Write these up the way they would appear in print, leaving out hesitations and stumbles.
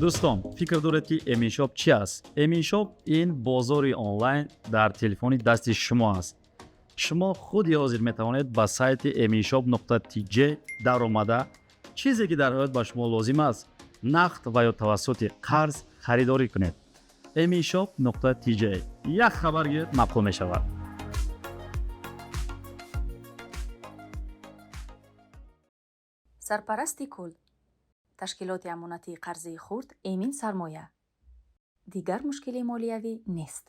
Дӯстон, фикр доред, ки Эминшоп чи аст? Эминшоп ин бозори онлайн дар телефони дасти шумо аст. Шумо худи ҳозир метавонед ба сайти eminshop.tj даромада, чизе ки дар ҳаёт ба шумо лозим аст, нақд ва ё тавассути қарз харидорӣ кунед. eminshop.tj, як хабар гиред, маъқул мешавад. Сарпарасти кул ташкилоти амонатии қарзии хурд «Эмин Сармоя». Дигар мушкили молиявӣ нест.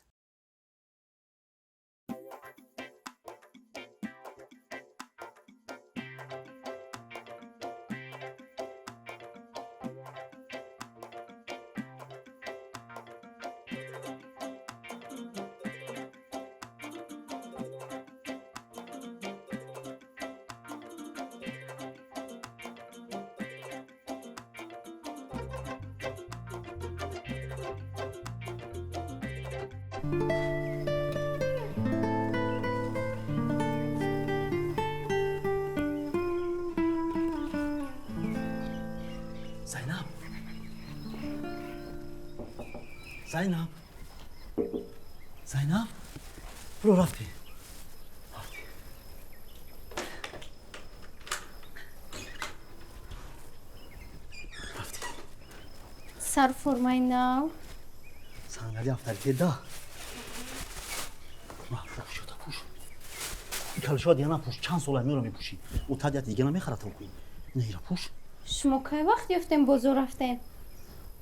Зайнаб, Зайнаб, Зайнаб, бро, рафтем, рафтем. Рафтем. Сарформаи нав. Сандали авторитет да. Пӯш, пӯш. Калшоа дига напӯш, чанд сол амиро мепӯшӣ. Ӯ тадият дига намехарад, кӯ. Ина, пӯш. Шумо кай вақт ёфтем, бозор рафтем?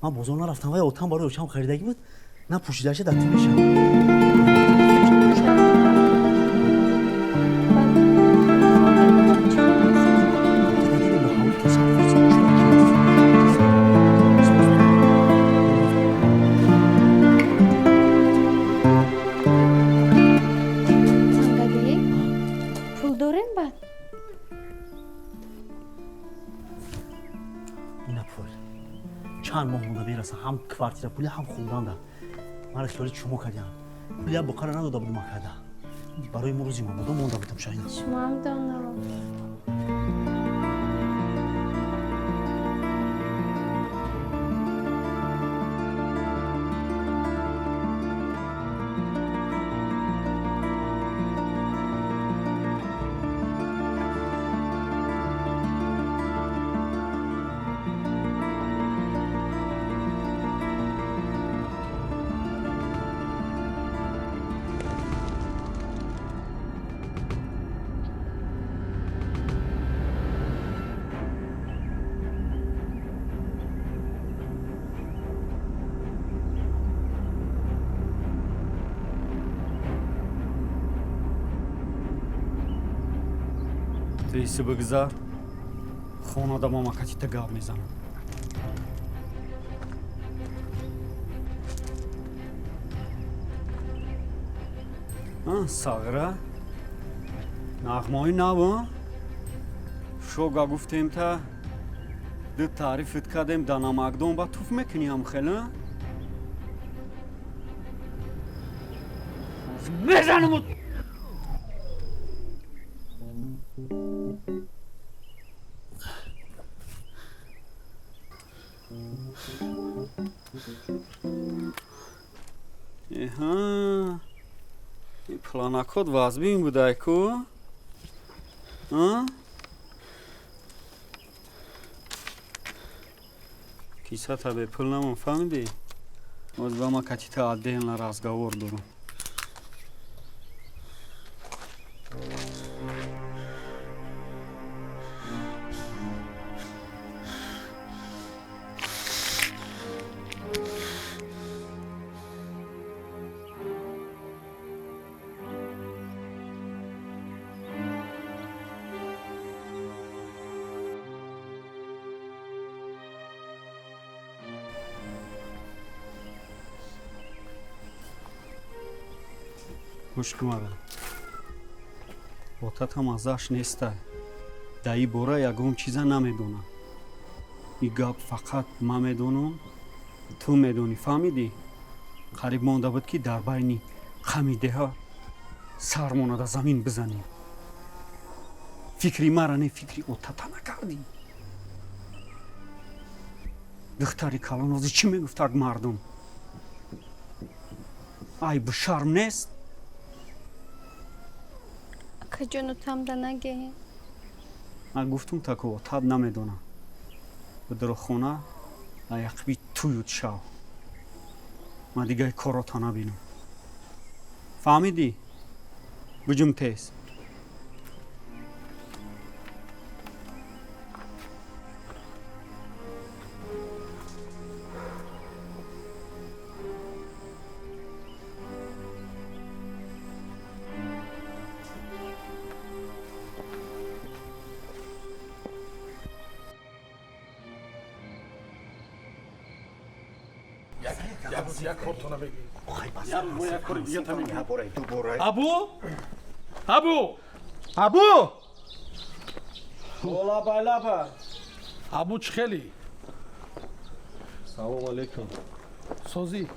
Ман бозор нарафтам, вай отам барои очам харидагӣ буд, напӯшидаша дар ту мешавам. Сангадӣ, пул дорем баъд? Ина пул. Чанд моҳ монда мераса, ҳам квартира пули, ҳам хӯрданда. Мара хиёли чумо кардиам. Пули як боқара надода будум акада. Барои мо рӯзи мабодо монда будам шайна. Шумоам доно. Тиси бигзар, хонада мамакатита гап мезанам. Сағра, нағмаҳои нав шога гуфтем, та ду таърифит кардем, да намакдон ба туф мекунӣ ҳам хеле мезанам. Эҳа, ин планакот вазбин будай ку? А? Кисата бепул намон, фаҳмидӣ? Боз ба ма катита отдельно разговор дорам. Гӯш кун мара, отатам азаш нестай, дар ин бора ягон чиза намедонам. И гап фақат ман медонам, ту медонӣ, фаҳмидӣ? Қариб монда буд, ки дар байни қами деҳа сармона дар замин бизанем. Фикри мара не, фикри отата накардӣ. Духтари калон ҳозир чӣ мегуфтак мардум? Айбу шарм нест? Акаҷону тамда наге. Ман гуфтум тако таб намедонам. Бидро хона аяқби туют шав. Ман дигар корото набинам. Фаҳмидӣ? Буҷум тез. Абу? Абу! Абу! Лаба, лаба. Абу чӣ хелӣ? Салом алейкум. Созӣ.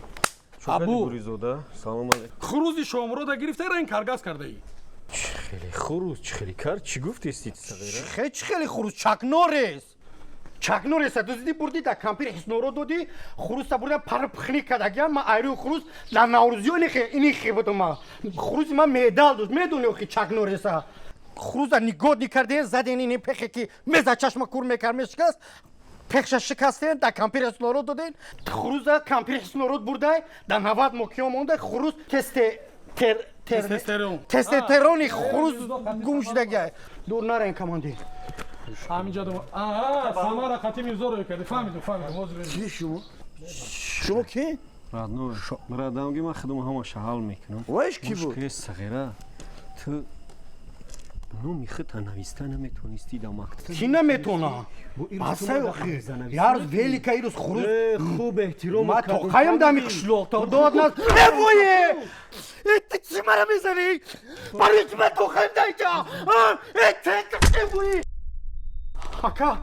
Абу Буризода, салом алейкум. Хурузи шомурода гирифта ранг каргаз кардаӣ. Чӣ хеле хуруз, чӣ хеле кар, чӣ гуфтести сағира? Хе чӣ хеле хуруз, чакнорес. Чакнореса дуздӣ бурдӣ дар кампири ҳисноро додӣ, хуруса бурда пар пхни кардагиам, ман айрӯи хуруз дар наврӯзиё ини хе будам ман. Хурузи ман медал дошт, медонӣ охи чакнореса. Хуруза нигоҳ никарден, заден ини пехе ки меза чашма кур мекард мешикаст, пехша шикастен, дар кампири ҳисноро доден, хуруза кампири ҳиснород бурдай, дар 90 мокиё монда, хуруз тесте тестостерон. Тестостерони хуруз гум шудагиай. Дур нарен командир. Ҳаминҷа дум. Аа, Самара қати Мирзоро карди. Фаҳмидум, фаҳмидум. Ҳозир. Ки шумо? Шумо ки? Радно, радамги ман худам ҳамаша ҳал мекунам. Вайш ки буд? Мушкили сағира. Ту номи худта нависта наметонистӣ дар мактаб. Чӣ наметонам? Асай охи. Яр рӯз велика ирӯз хуруз. Хуб эҳтиром Ман тоқаям дами қишлоқ. То дод нас. Э вое! Э ту чӣ мара мезанӣ? Барои чӣ ман тоқаям дар инҷа? Э ту вое! Ака!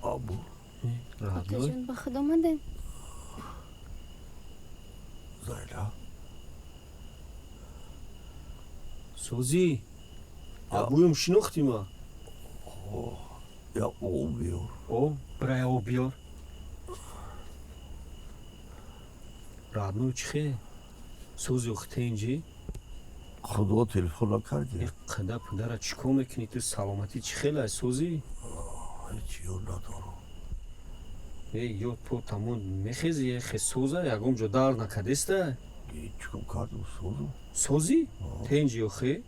Абу. Акаҷон, ба худ омадем? Зайла. Созӣ. Абуюм шинохтӣ ма? Я об биёр. Об, бирай об биёр. Радно чӣ хе? Сози охте инҷи? Худо телефон накардӣ? Қада падара чӣ кор мекунӣ ту? Саломатӣ чӣ хелай созӣ? Ҳеҷ ёд надорам. Э, ёд по тамон мехези, хе соза, ягон ҷо дард накардеста? Чӣ кор кардам созу? Созӣ? Тенҷи охе?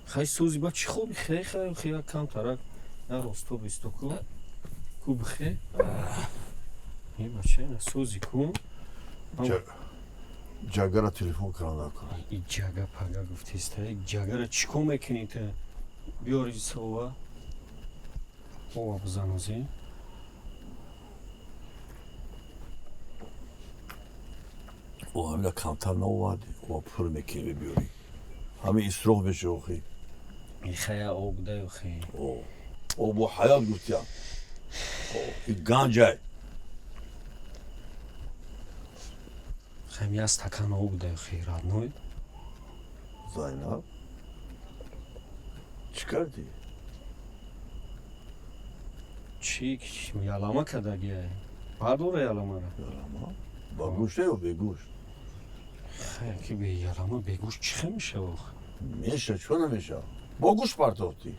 Хай созӣ ба чӣ хоби? Хе, хе, хе, як камтарак на росто бисто ку. Ку бихе? Е, бача, на созӣ ку. Ҷагара телефон кардан накун. И ҷага пага гуфтеста, ҷагара чӣ кор мекунӣ ту? Биёри сова. Ова бизанозӣ. О ҳамина камтар наовардӣ, ова пур мекунӣ биёрӣ. Ҳамин исроф меша охи. Ихая об дай охи. Обу ҳаёт гуфтиям. И ганҷай. Хам я стакан об дай охи, родной. Зайнаб, чӣ кардӣ? Чӣ ялама кардагиай? Бардора яламара. Ялама? Ба гӯшта ё бегӯшт? Хай, ки бе ялама бегӯшт чӣ хел мешава охи? Меша, чо намеша? Бо гӯшт партофтӣ.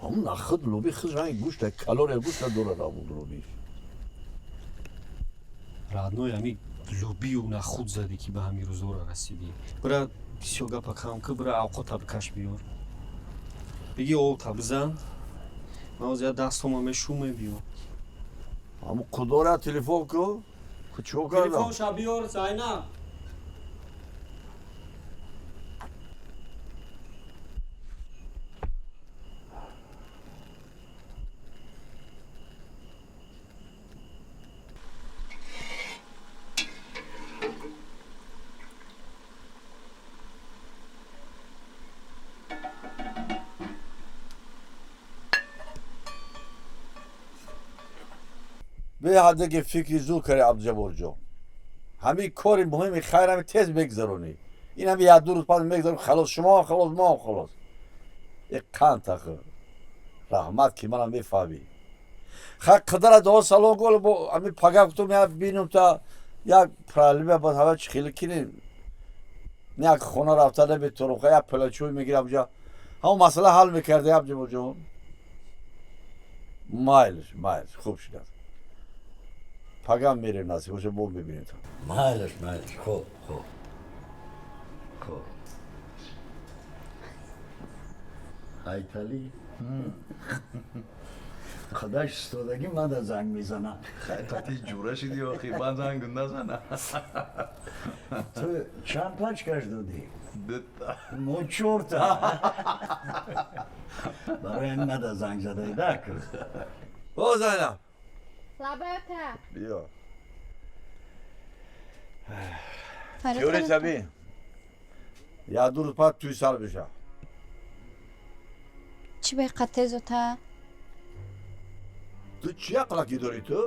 Ҳамун нахуд лоби худ ранги гӯшта, калория гӯшта дорад ҳамун лобиш. Родной, ами лобию нахуд задӣ ки ба ҳамин рӯзора расидӣ. Бира бисёр гапа кам ку, бира авқота бикаш биёр. Биги овта бизан. Ман ҳозир як дастҳома мешӯм мебиём. Ҳамун Худора телефон ку. Чӣ кардам? Телефонша биёр, Зайнаб. Беҳаде ки фикри зур карди, Абдуҷабборҷон. Ҳамин кори муҳими хайр ҳами тез мегзаронӣ. Ин ҳами як ду рӯз пас мегзарон, халос, шумоам халос, моам халос. Э қанд тахы. Раҳмат ки манам мефаҳмӣ. Хай қадара дуо салом гол бо ҳами пага гуфтум як бинум та як проблема бад ҳава чӣ хеле кинем. Як хона рафта наметавонам, хай як палачӯй мегирам ҷа. Ҳамон масъала ҳал мекарди, Абдуҷабборҷон. Майлиш, майлиш, хуб шудааст. Пагам мерем, насиб боша, бо мебинем. Майлиш, майлиш, хуб, хуб. Хуб. Айтали. Худаш стодагӣ мада занг мезана. Хай ҷура шиди охи, ман занг назана. Ту чанд пачкаш додӣ? Дута. Мо чорта. Барои ҳамин мада занг задаи даку. О, Зайнаб. Лабата. Биё. Теория таби. Як ду рӯз пас тӯй сар меша. Чӣ беқад тезота? Ту чӣ ақлакӣ дорӣ ту?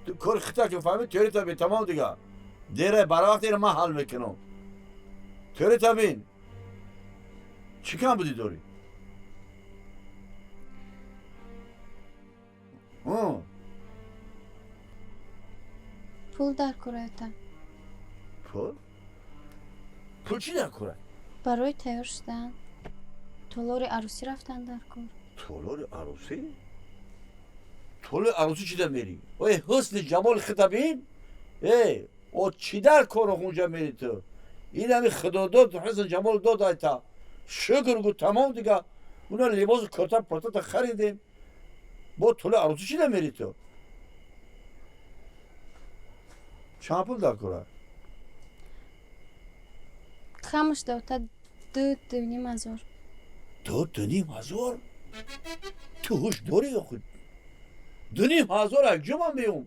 Ту кори хита ки фаҳмӣ, теория таби тамом дига. Дера барвақт ина ман ҳал мекунам. Теория табин. Чӣ кам будӣ дорӣ? Пул дар кураята. Пул? Пул чӣ дар кура? Барои тайёр шудан. Толори арӯсӣ рафтан дар кор. Толори арӯсӣ? Толори арӯсӣ чӣ дар мерӣ? Ой, ҳусни ҷамоли хита бин? Эй, о чӣ дар кору хунҷа мерӣ ту? Ин ҳами худо дод, ҳусни ҷамол дод айта. Шукр гу тамом дига. Уна либосу курта пуртата харидем. Бо толори арӯсӣ чӣ дар мерӣ ту? Чанд пул дар кора? Камаш дота 2-2,5 ҳазор. 2-2,5 ҳазор? Ту ҳуш дорӣ охи? 2,5 ҳазор як ҷо ман меём.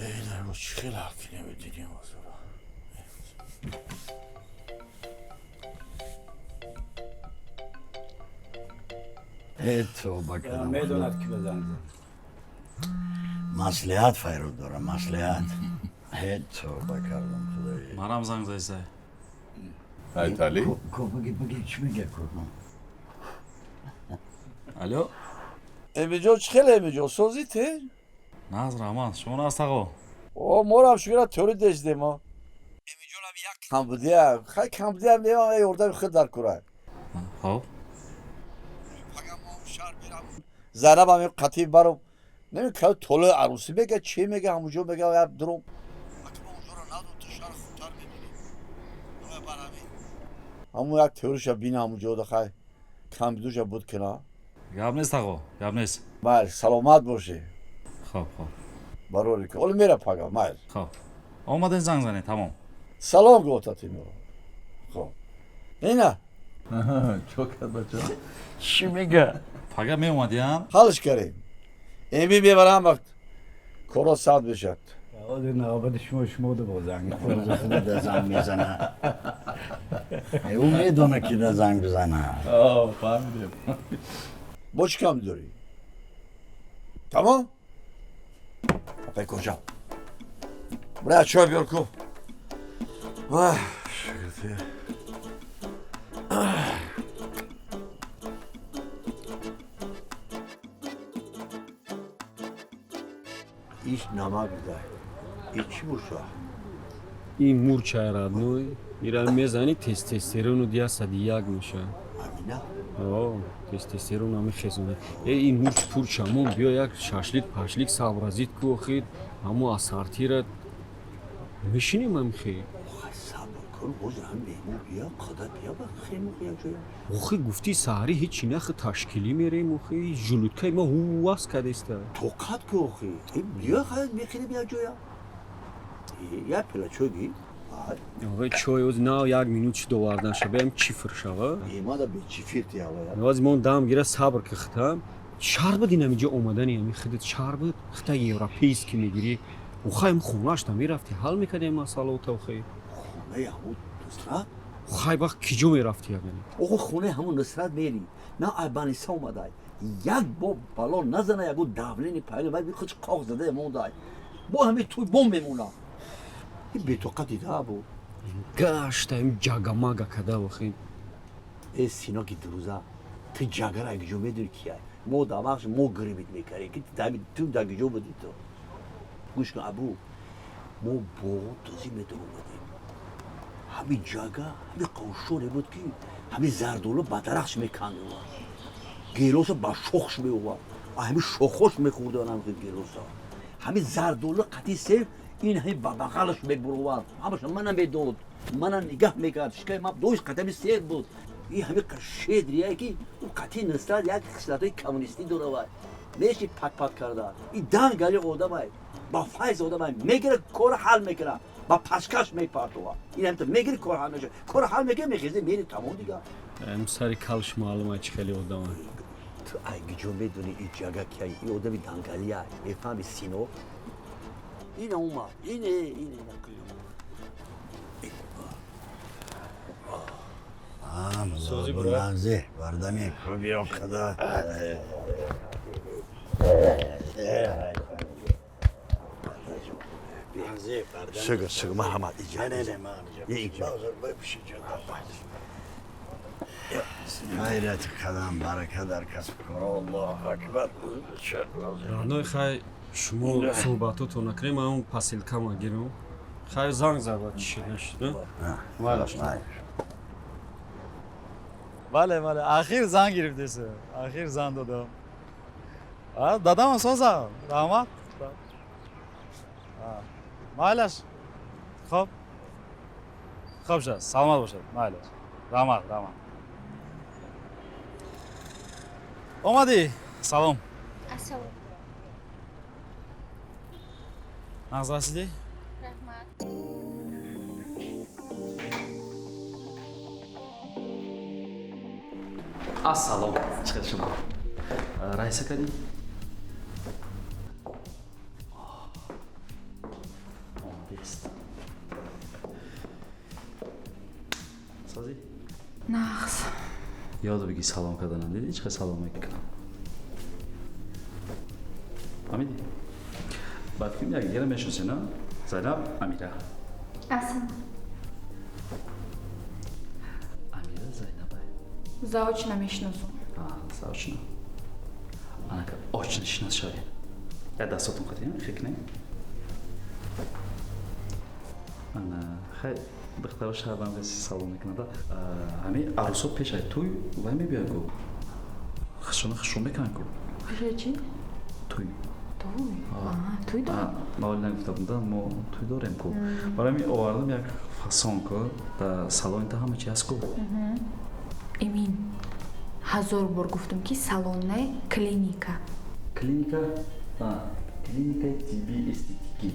Эй, чӣ хел ҳал кинем 2,5 ҳазора? Э, тавба кардам. Медонад ки ба занг зад. Маслиҳат файрод дорам, маслиҳат. Э, тавба кардам, худои. Марам занг зайсай. Айтали? Ко биги, биги, чӣ мега ко? Алло? Эмиҷон, чӣ хеле Эмиҷон, созӣ те? Наз раҳмат, шумо наст ағо? О, морам шукра тӯри деждем, о. Эмиҷонам як камбудия, хай камбудия меём, эй ёрдами худ дар кура. Хоб. Зайнабам қатӣ баром. Намекунам толои арӯсӣ мега, чӣ мега, ҳамунҷо мега, як дурум. Ҳамун як теориша бина ҳамунҷо да хай камбудуша буд кина. Гап нест ағо, гап нест. Майли, саломат бошӣ. Хоб, хоб. Барори ки. Оли мера пага, майли. Хоб. Омаден занг занед, тамом. Салом гуфта Тимур. Хоб. Ина. Чо кард бача? Чӣ мега? Пага меомадиям? Ҳалш карем. Эми мебарам вақт. Коро сад мешад. Ҳозир навбати шумо, шумо да бо занг. Худа да занг мезана. Ӯ медона ки да занг бизана. О, фаҳмидем. Бо чӣ кам дорӣ? Тамом? Апай куҷа? Бира чой биёр ку. Вах, шукр. Иш намак дай. И чӣ боша? Ин мурчай родной, ира мезани тестостерону 101 меша. Амина? О, тестостерон ами хезона. Э, ин мурч пурч ҳамон биё як шашлик пашлик сообразит ку охир, ҳамо ассортира мешинем ами хе. Охай сабр кун, ҳозир ҳам меҳмон бия, қадар бия ба хемо як ҷоя. Охи гуфти саҳари ҳечи нахи ташкилӣ мерем охи желудкаи ма ҳувас кадеста. Тоқат ку охи. Э, биё хай мехӯрем як ҷоя. Э, як пила чой ги. Охи чой оз на як минут чи довардан ша баям чифр шава. Э, мада бе чифир ти ава. Оз мон дам гира сабр ки хитам. Шар буд ин ҳамиҷо омадани ҳами хидит шар буд. Хита европейский мегирӣ. Охай ҳам хонаш та мерафти ҳал мекардем масъалаота охи. Хонаи ҳамун дусра Хай вақт киҷо мерафтӣ ягани? Охо хонаи ҳамун Нусрат мери. На айбаниса омадай. Як бо бало назана ягон давлени пайли вай хуч қоғ зада мондай. Бо ҳами туй бом мемона. Ин бетоқат дида бу. Гашта им ҷагамага када вахи. Э сино ки дуруза. Ту ҷагара гиҷо медуни кияй. Мо дар вақт мо гирибит мекардем ки ту дар гиҷо будӣ ту. Гӯш кун абу. Мо боғу тозӣ медаромадем. Ҳами ҷага, ҳами қовшоне буд ки ҳами зардолу ба дарахтш мекандувад. Гелоса ба шохш меовард. Ҳами шохош мехӯрдан ҳами гелоса. Ҳами зардолу қатъи себ ин ҳами ба бағалаш мебуровард. Ҳамаша мана медод, мана нигаҳ мекард. Шикаи ма доиш қатъи себ буд. Ин ҳами шедрие ки ӯ қатъи Нусрат як хислатҳои коммунистӣ доравад. Меши пат-пат карда. Ин дангали одамай, ба файз одамай. Мегира кора ҳал мекунад. Ба пашкаш мепартова. Ин ҳамта мегири кор ҳал мешавад. Кор ҳал мекунад, мехези, мери тамом дигар. Ам сари калш маълум чи хеле одама. Ту ай гиҷо медони ин ҷага кияй, ин одами дангалия, мефаҳми сино? Ина омад, ине, ине. Сози брат. Бардами биё қада. Шукр, шукр, марҳамат, иҷа. Не, не, ман иҷа. Хайрати қадам, барака дар касб кор. Аллоҳу акбар. Раҳнои хай шумо суҳбатотон накунем, ман он посилкама гирам. Хай занг зад, чӣ шуд нашуд, Майлаш. Бале, бале, ахир занг гирифтеса. Ахир занг додам. Дадам созам. Раҳмат. Майлаш. Хоб. Хоб шуд. Саломат бошед. Майлаш. Раҳмат, раҳмат. Омадӣ? Салом. Ассалом. Нағз расидӣ? Раҳмат. Ассалом. Чӣ хел шумо? Раиса кадӣ? Омадест. Созӣ? Нағз. Ёд бигӣ салом карданам. Дидӣ чӣ хел салом мекунам? Фаҳмидӣ? Баъд ким якдигара мешиносем, на? Зайнаб, Амира. Ассалом. Амира Зайнаба. Заочно мешиносам. Заочно. Анака очно шинос шавем. Як дастотон қатием, хекнем. Ана, хай духтаро шаҳрбанд салом мекунада. Ҳами арӯсо пешай туй вай мебиёяд ку. Хушона хушон мекунанд ку. Пешай чӣ? Туй. Туй? Туй дорем? Ман оли нагуфта будам, мо туй дорем ку. Барои ҳамин овардам як фасон ку. Дар салони та ҳама чи ҳаст ку. Эмин, 1000 бор гуфтам ки салон не, клиника. Клиника? Клиникаи тиббии эстетикӣ.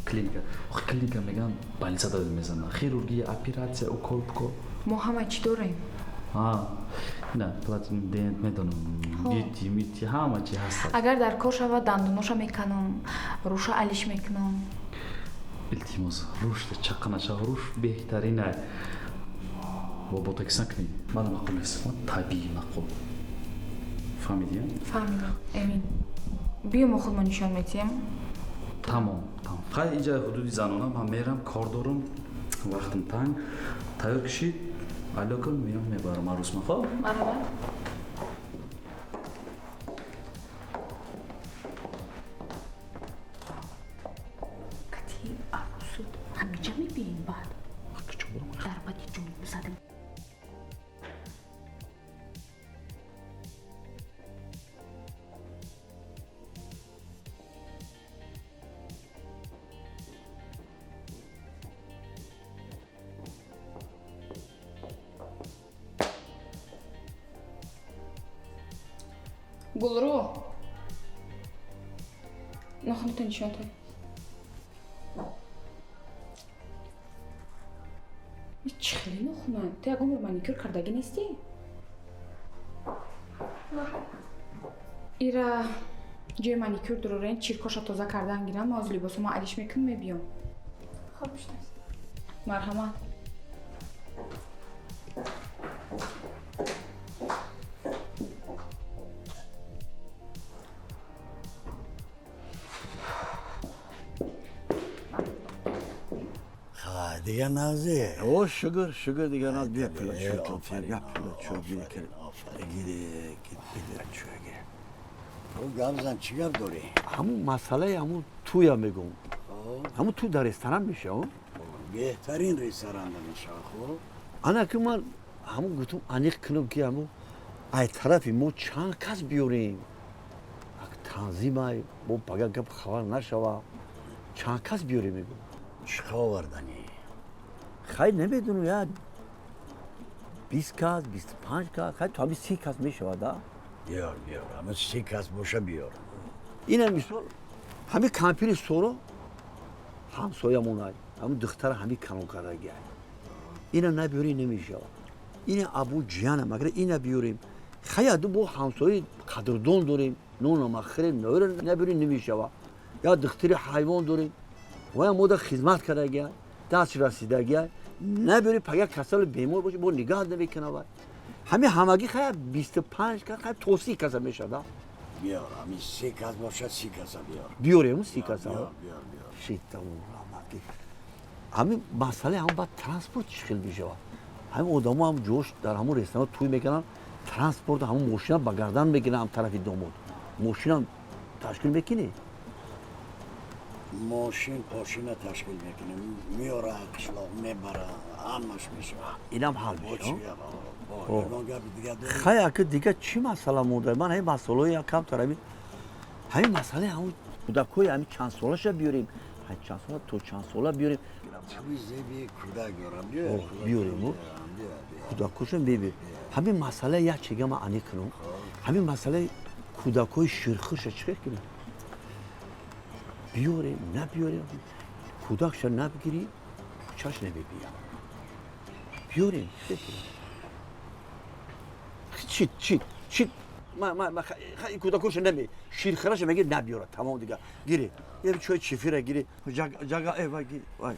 Клиника. Охи клиника мегӯянд больница дадид мезанад. Хирургия, оператсия, укол, пукол. Мо ҳама чӣ дорем. Ина платинум дент медонам. Бити, мити, ҳама чӣ ҳаст. Агар дар кор шавад дандоноша меканам, рӯша алиш мекунам. Илтимос, рушда чақа нашав, руш беҳтарина. Бо ботокс накунӣ. Мана маъқул нест. Ман табиӣ маъқул. Фаҳмидӣ? Фаҳмидам, Эмин. Биё мо худмо нишон метиҳем. Тамом, тамом. Хай инҷа ҳудуди занона ман мерам, кор дорам, вақтам танг. Тайёр кишид, алло кун, меём мебарам арӯсма, хоб? Марҳамат. Кати арӯсут ҳамиҷа мебием баъд. Дар бади ҷон задам. Гулру. Нохунута нишон тай. Чӣ хеле нохунанд? Ту ягон бор маникюр кардагӣ нестӣ? Ира ҷои маникюр дурорен, чиркоша тоза кардан гирам, ма оз либосома алиш мекунам, мебиём. Хоб шудааст. Марҳамат. Дига нағзе? О, шукр, шукр, дига нағз. Бия пила чой, офарин, я пила чой, бия ки. Гире, гире, чой гире. О, гап зан, чӣ гап дорӣ? Ҳамун масъалаи ҳамун тӯя мегӯм. Ҳамун тӯй дар ресторан мешавад? Беҳтарин ресторанда мешавад, хуб? Ана ки ман ҳамун гуфтум аниқ кунам ки ҳамун ай тарафи мо чанд кас биёрем. Ак танзимай, бо пага гап хабар нашава. Чанд кас биёрем мегӯм. Чӣ оварданӣ? Хай намедонам, я 20 кас, 25 кас, хай то ҳамин 30 кас мешавад, а? Биёр, биёр, ҳамин 30 кас боша биёр. Ина мисол ҳамин кампири соро ҳамсоямонай, ҳамин духтара ҳамин калон кардагиай. Ина набиёрӣ намешавад. Ина абу ҷиянам, агар ина биёрем, хай аду бо ҳамсояи қадрдон дорем, нона махӯрем, ноира набиёрӣ намешавад. Я духтари ҳайвон дорем, вая мода хизмат кардагиай, даст расидагиай, набиёрӣ пага касали бемор боша, бо нигаҳ намекунад вай. Ҳамин ҳамагӣ хай 25 кас, хай то 30 каса мешавад. Биёр, ҳамин 30 кас боша, 30 каса биёр. Биёрем 30 каса. Биёр, биёр, биёр. Шитамон раҳмат. Ҳамин масъалаи ҳамон баъд транспорт чӣ хел мешавад? Ҳамин одамо ҳам ҷош дар ҳамон ресторан тӯй мекунанд, транспорт ҳамон мошина ба гардан мегиранд ҳам тарафи домод. Мошина ташкил мекунӣ? Мошин пошина ташкил мекунем, меёра қишлоқ мебара, ҳамаш мешавад. Инам ҳал Бо чӣ мешавад? гап, бо ягон гапи дига дорӣ? Хай ака дига чӣ масъала монда? Ман ҳамин масъалаҳои камтар ҳамин ҳамин масъалаи ҳамон кӯдакҳои ҳамин чанд солаша биёрем, ҳай чанд сола то чанд сола биёрем. Туи зеби кӯдак дорам, биёр. Биёрем, кӯдакҳошон бибир. Ҳамин масъала як чига ман аниқ кунам. Ҳамин масъалаи кӯдакҳои ширхӯрша чӣ хел кунем? Биёрем, набиёрем? Кӯдакша набигирӣ, кӯчаш намебиям. Биёрем, чӣ кунем? Чи, чи, чи? Ма, ма, ма, хай кӯдакҳоша наме, ширхӯраша меги набиёра, тамом дига. Гире, я чой чифира гире, жага, э, вай, гире, вай,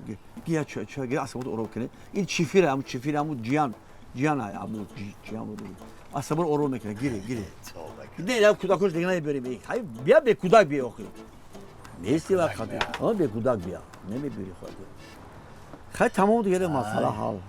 гире, гия чой, чой, гире, асабот ором кунед. Ин чифира, ҳамун чифира, ҳамун ҷиян, ҷиян, ҳамун ҷиян буд. Асабот ором мекунад, гире, гире. Не, я кӯдакҳош дига намебиёрем. Хай, бия бе кӯдак бия охир. Нести вақт, а, бе кӯдак бия. Намебиёри хоҳад. Хай тамом дига масъала ҳал.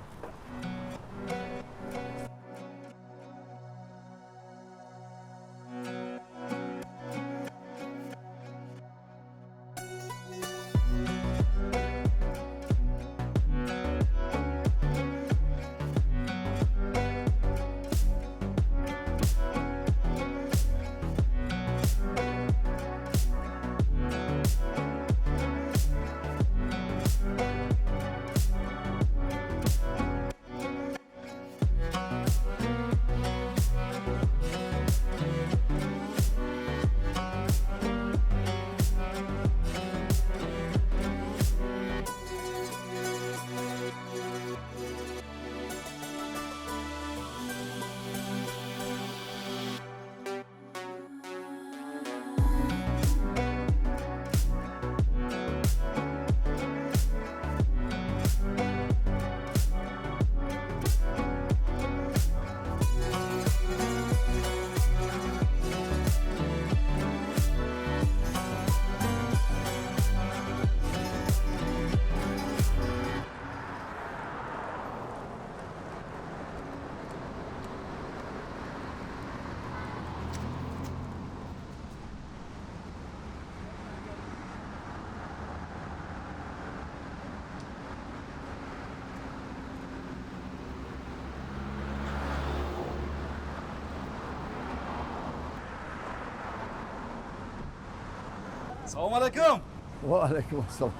Салом алайкум. Ва алайкум ассалом.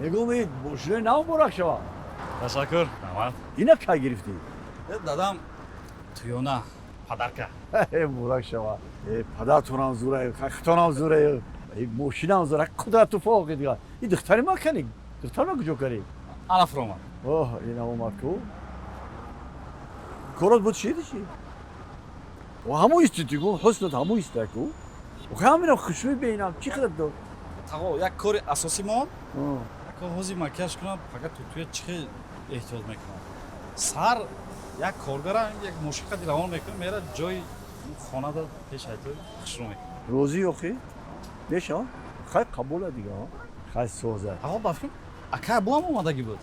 Мегӯм ин мошинаи нав муборак шавад. Ташаккур, раҳмат. Ина кай гирифтӣ? Дадам туёна падарка. Муборак шавад. Падартонам зура, хатонам зура, мошинам зура, қудрату фоқи дига. Ин духтари ман кани? Духтари ман куҷо карӣ? Ана фуромад. Оҳ, ина омад ку. Корот буд шиди чи? Ҳамон истити ку, ҳуснат ҳамон иста ку. Ҳаминам хушрӯй бинам, чӣ қадар дор? Тағо, як кори асосӣ мон. Ако ҳозир макияж кунам, фақат тутуя чӣ хел эҳтиёт мекунам. Сар як коргара як мошин қади равон мекунам, мера ҷои хонада пеш айто хушрӯ мекунам. Розӣ охи? Мешавад? Хай қабула дига. Хай соза. Аға ба фикрам ака Абу ҳам омадагӣ буд.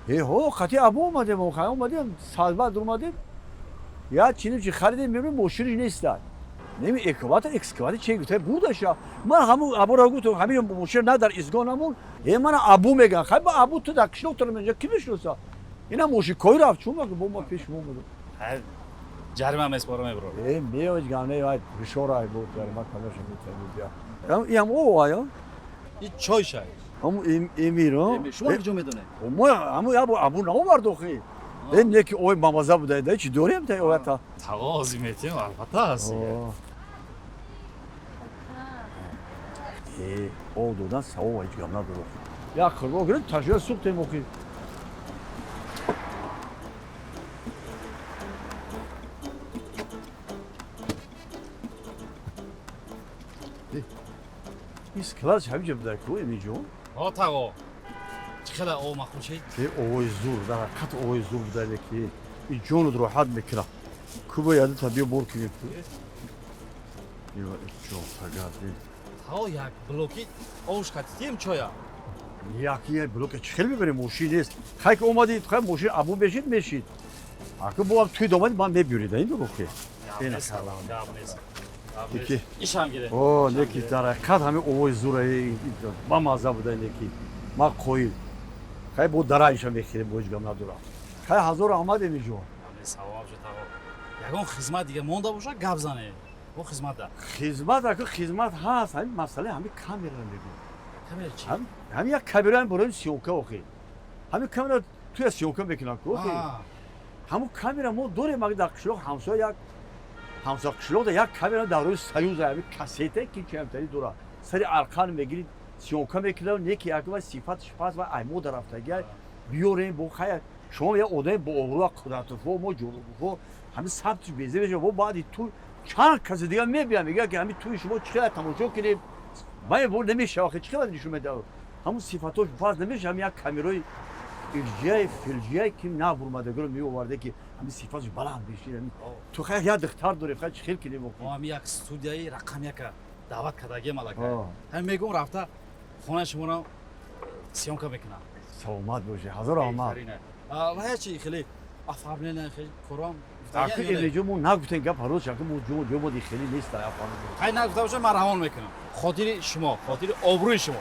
Э ҳо, қати Абу омадем, хай омадем, салбат омадем. Я чиним чи харидем, мебинем мошиниш нестад. Неми экскаватор, экскаватор че гуфта будаша. Ман ҳамун Абуро гуфтам, ҳамин мошин на дар изгоҳ намон. Э мана Абу меган. Хай ба Абу ту дар қишлоқ торам инҷа ки мешноса? Ина мошин кой рафт, чун бо ма пеш мо омадам. Ҷарима меспора мебро. Э меоҷ гамне вай ришора ай буд, ҷарима калаша метавид я. Ям о ая. И чой шай. Ҳамун Эмир, а? Шумо куҷо медонед? Мо ҳамун Абу Абу наовард охи. Э не ки ой мамаза буда, да чи дорем та оята. Тағози метем, албатта ҳаст. Э, об додан савоб ҳеҷ гап надорад. Як қурбо гирифт, ташвиқ сӯхтем охи. Ин склад ҳаминҷа буда ку Эминҷон? Ҳо тағо. Чӣ хела об махӯр шид? Э овои зур, дар ҳақиқат овои зур буда ки ин ҷонут роҳат мекунад. Ку бояд та биё бор кунем ку. Ё ҷон тагар. Тағо як блоки ош катитем чоя. Як як блоки чӣ хел мебарем, мошин нест. Хай ки омадид, хай мошин Абу мешид, мешид. Аку бо туй домадид, ман мебюрид, ин дурухи. Ина салам. Неки. Ишам гире. О, неки дар ҳақиқат ҳамин овои зура ба мазза буда неки. Ман қоил. Хай бо дара иша мехӯрем, бо ҳеҷ гап надорам. Хай ҳазор раҳмат Эминҷон. Савоб шуд тағо. Ягон хизмат дига монда бошад, гап зане. Бо хизмат да. Хизмат аку хизмат ҳаст, ҳамин масъалаи ҳамин камера мегӯм. Камера чи? Ҳамин як камера ҳам барои съёмка охи. Ҳамин камера туя съёмка мекунад ку охи. Ҳамун камера мо дорем, аг дар қишлоқ ҳамсоя як ҳамсоя қишлоқда як камера дар рӯи Союза ҳамин кассета ки чамтари дорад. Сари арқан мегирид, съёмка мекунад, неки як ва сифатш паст ва ай мода рафтагия биёрем бо хай шумо як одами бо обрӯ қудратуфо мо ҷорубуфо ҳамин сабтш безе мешавад. Бо баъди ту чанд каси дига мебиям, мегӯяд ки ҳамин туи шумо чӣ қадар тамошо кунем, ман бо намешава, чӣ қадар нишон медиҳад. Ҳамун сифатош паст намешава, ҳамин як камерои илҷияи филҷияи ки набурмадагиро меоварде ки ҳамин сифатш баланд бешид. Ту хай як духтар дорем, хай чӣ хел кунем охи? Мо ҳамин як студияи рақам яка даъват кардагием аллакай. Ҳамин мегӯм рафта хонаи шуморо съёмка мекунам. Саломат бошед, ҳазор раҳмат. Ва ячи хеле оформление хеле корам Аку Эминҷон мо нагуфтем гап ҳарӯз, аку мо ҷо мо хеле нест оформление. Хай нагуфта бошад, ман равон мекунам. Хотири шумо, хотири обрӯи шумо.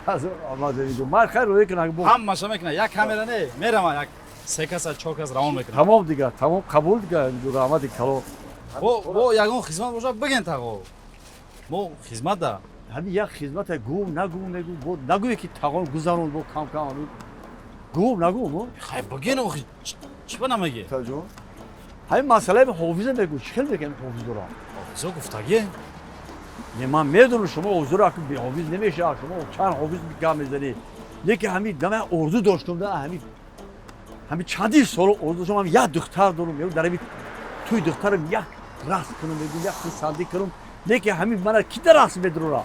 Ҳазор раҳмат Эминҷон. Ман хай рӯя кунам бо. Ҳамаша мекунам, як камера не, меравам як се каса, чор кас равон мекунам. Тамом дига, тамом қабул дига, Эминҷон раҳмати калон. Бо ягон хизмат бошад, бигин тағо. Мо хизмат да. Ҳамин як хизмата гум нагум мегум, бо нагӯе ки тағон гузарон бо кам кам ҳамин гум нагум. Хай бигин охи, чӣ ба намегӣ? Таҷон. Ҳамин масъалаи ҳофиза мегӯ, чӣ хел мекунем ҳофизора? Ҳофизо гуфтагӣ? Не, ман медонам шумо ҳофизоро аку беҳофиз намешавад, шумо чанд ҳофиз гап мезанед. Лекин ҳамин дама орзу доштум да ҳамин чандин сол орзу доштум, ҳамин як духтар дорум, мегӯм дар ҳамин туи духтарам як рақс кунам, мегӯм як хурсандӣ кунам, лекин ҳамин мана ки дар рақс медурора?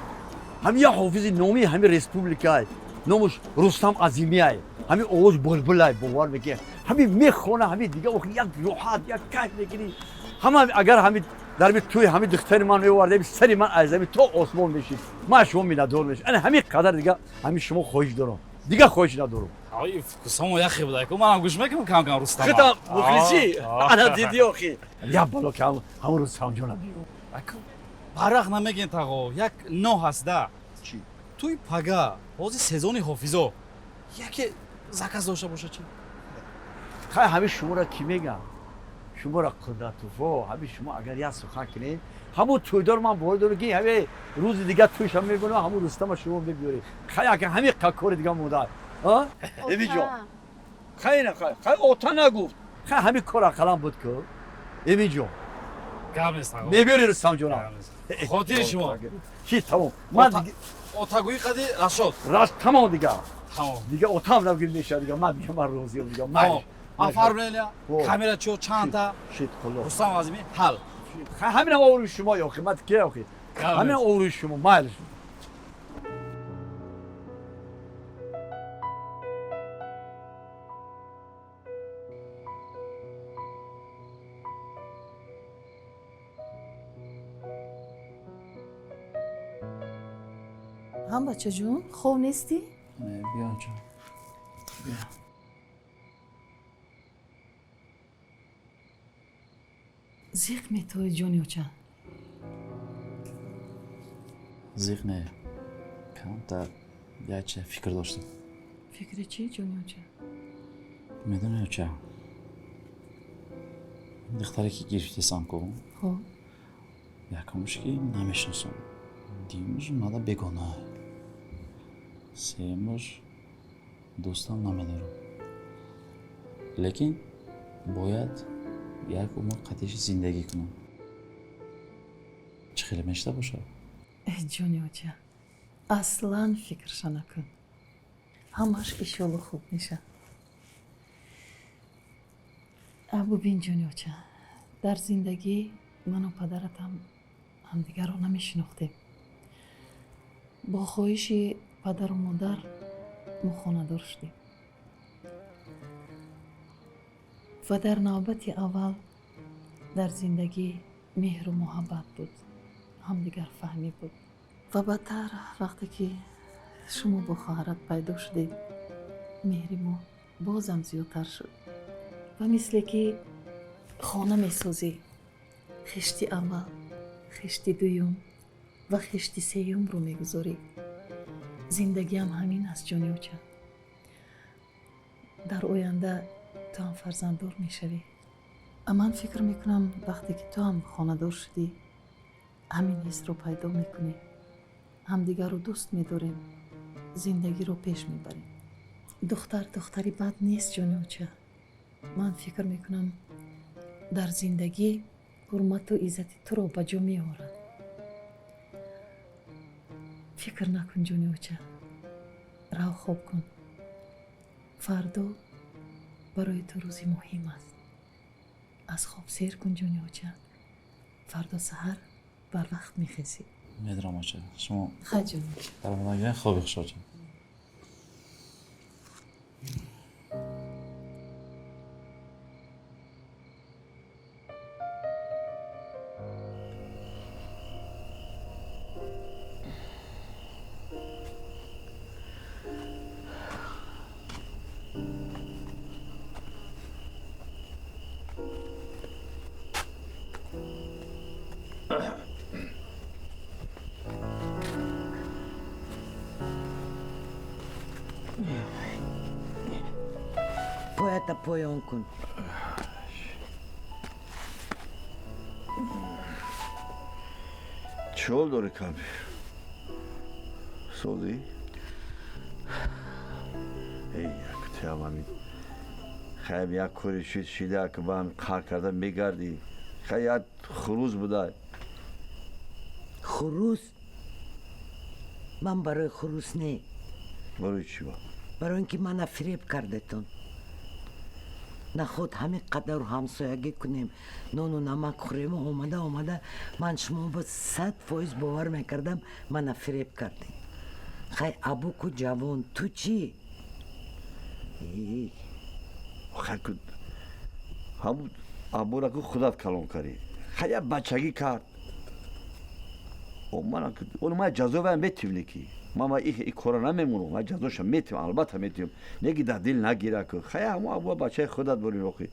Ҳамин як ҳофизи номии ҳамин республикай, номаш Рустам Азимиай, ҳамин овоз булбулай, бовар мекунед. Ҳамин мехона, ҳамин дига охи як роҳат, як кайф мекунӣ. Ҳама агар ҳамин дар ҳамин туи ҳамин духтари ман меовард, ҳамин сари ман аз замин то осмон мешид. Ман шумо миннатдор мешид. Ана ҳамин қадар дига ҳамин шумо хоҳиш дорам. Дига хоҳиш надорам. Ай, фукусамо яхе буда. Ку манам гӯш мекунам кам кам Рустам. Худам мухлисӣ. Ана дидӣ охи. Як бало ки ҳамун Рустам ҷонам биё. Аку барақ намегин тағо, як но ҳаст да. Чӣ? Туи пага, ҳозир сезони ҳофизо. Яке заказ дошта бошад чӣ? Хай ҳамин шуморо кӣ мегам? Шуморо қудратуфо, ҳамин шумо агар як сухан кунед, ҳамун тӯйдор ман бовар дорам ки ҳамин рӯзи дига тӯйшам мебинам, ҳамун Рустама шумо мебиёред. Хай ака ҳамин кори дига монда. А? Эминҷон. Хай на хай, хай ота нагуфт. Хай ҳамин кор ақаллан буд ку. Эминҷон. Гап нест тағо. Мебиёри Рустам ҷонам. Хотири шумо. Чи тамом. Ман отагӯӣ қади Рашод. Раш тамом дига. Тамом. Дига отам нагӯ мешавад дига. Ман дига ман розиям дига. Ман оформление, камера чо чандта. Шит хулло. Рустам Азими ҳал. Ҳамин ҳам обрӯи шумо охи, ман ки охи. Ҳамин обрӯи шумо, майли. Ҳам, бачаҷун, хоб нестӣ? Не, биё ҷон, биё. Зиқ метои, ҷони оча? Зиқ не, камтар як чиза фикр доштам. Фикри чӣ, ҷони оча? Медони, оча, духтаре ки гирифтесам ку. Хоб. Якумш ки намешиносам, дуюмш мада бегона, сеюмш дӯстам намедорам, лекин бояд як умр қатиши зиндагӣ кунам. Чӣ хеле мешида бошад? Э, ҷони оча, аслан фикрша накун, ҳамаш ишолло хуб меша. Бубин, ҷони оча, дар зиндагӣ ману падаратам ҳамдигарро намешинохтем. Бо хоҳиши падару модар мо хонадор шудем ва дар навбати аввал дар зиндагӣ меҳру муҳаббат буд, ҳамдигарфаҳмӣ буд. Ва баъдтар, вақте ки шумо бо хоҳарат пайдо шудед, меҳри мо бозам зиёдтар шуд. Ва мисле ки хона месозӣ, хишти аввал, хишти дуюм ва хишти сеюмро мегузорӣ, зиндагиам ҳамин аст, ҷони оча. Дар оянда ту ҳам фарзанддор мешавӣ. Ман фикр мекунам, вақте ки ту ҳам хонадор шудӣ, ҳамин ҳисро пайдо мекунӣ. Ҳамдигарро дӯст медорем, зиндагиро пеш мебарем. Духтар духтари бад нест, ҷони оча. Ман фикр мекунам, дар зиндагӣ ҳурмату иззати туро ба ҷо меорад. Фикр накун, ҷони оча, рав хоб кун. Фардо барои ту рӯзи муҳим аст. Аз хоб сер кун, ҷони оча, фардо саҳар барвақт мехезӣ. Медонам, оча, шумо Хай, ҷони оча. Дар омадагирен. Хоби хуш, оча. Поята поён кун. Чӣ ҳол дорӣ, кампир? Созӣ? Эй, якутиам ҳамин хайм як кори шид шида, ки ба ҳам қар карда мегардӣ. Хай, як хурӯз будай. Хурӯс? Ман барои хурӯс не. Барои чӣ ба? Барои ин ки мана фиреб кардетон. Наход ҳамин қадару ҳамсоягӣ кунем, нону намак хӯрему, омада омада ман шумо ба 100% бовар мекардам, мана фиреб кардем. Хай, абуку ҷавон, ту чӣ? Хай, ҳамун абураку худат калон кардӣ. Хай, як бачагӣ кард. Ман ҷазо ваям метим, неки ман и кора намемонам, ман ҷазоша метим, албатта метим, неки дар дил нагира ку. Хай, ҳамун абуа бачаи худат бурин охи.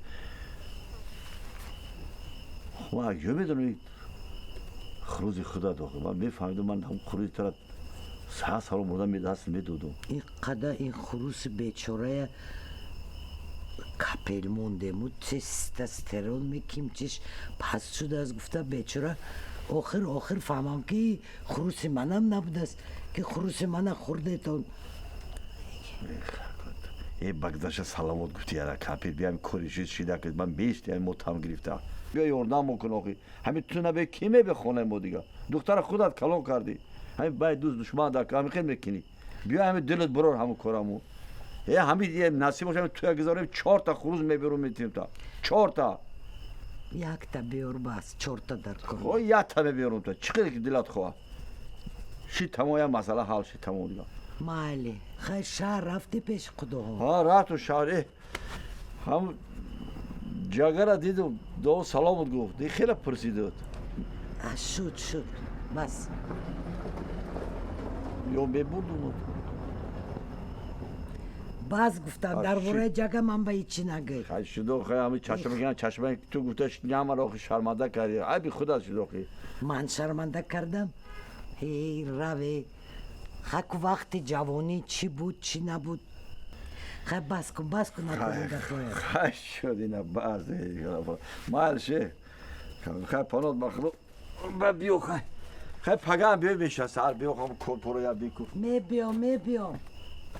Ман ҷо медонӣ, хурӯзи худат охи. Ман мефаҳмидам, ман ҳамун хурӯзи тара саҳат сало мурда даст медодум. Ин қадар ин хурӯси бечорая капел мондему, тестостерон меким, чиш паст шудааст гуфта, бечора, охир охир фаҳмам, ки хурӯси манам набудааст, ки хурӯси мана хӯрдетон. Э, ба гузашта салавот гуфти, яра кампир, биям кори шид шида, ки ман бест мо там гирифта. Биё, ёрдам букун охи. Ҳамин ту набе, ки мебе хонаи мо дига? Духтара худат калон кардӣ. Ҳамин бай дӯст душман дар ҳамин хел мекунӣ. Биё, ҳамин дилат бурор ҳамун кораму. Э, ҳамин насиб боша, туя гузорем, чорта хурӯз мебирум, метим та чорта. Якта биёр, бас, чорта дар кор. О, якта мебиёрум та, чӣ қадар ки дилат хоҳад. Ши, тамом, як масъала ҳал ши, тамом дига. Майли, хай, шаҳр рафтӣ пеши худоҳо? Ҳа, рафту шаҳр. Э, ҳам ҷагара дидум, дуо саломат гуфт, ди хеле пурсидуд. Шуд, шуд, бас. Ё мебурдум. Бас гуфтам, дар бораи ҷага ман ба ҳечи нагӯй. Хай шудо, хай ҳами чашма мегиран, чашма ту гуфта ҳамаро охи шарманда кардӣ. Айби худат шуд охи. Ман шарманда кардам? Эй, раве. Хаку вақти ҷавонӣ чӣ буд, чӣ набуд. Хай бас кун, бас кун, накун гапоя. Хай шуд ина бас. Майл ше. Хай панот махлуқ. Ба биё хай. Хай паган биё меша сар биё хам корпора бику. Мебиём, мебиём.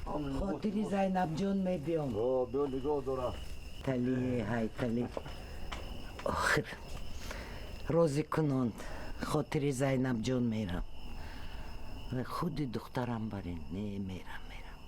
Хотири Зайнабҷон мебиём. О, биё нигоҳ дора. Тали, ҳай тали. Охир розӣ кунонд. Хотири Зайнабҷон мерам. Худи духтарам барин. Не, мерам, мерам.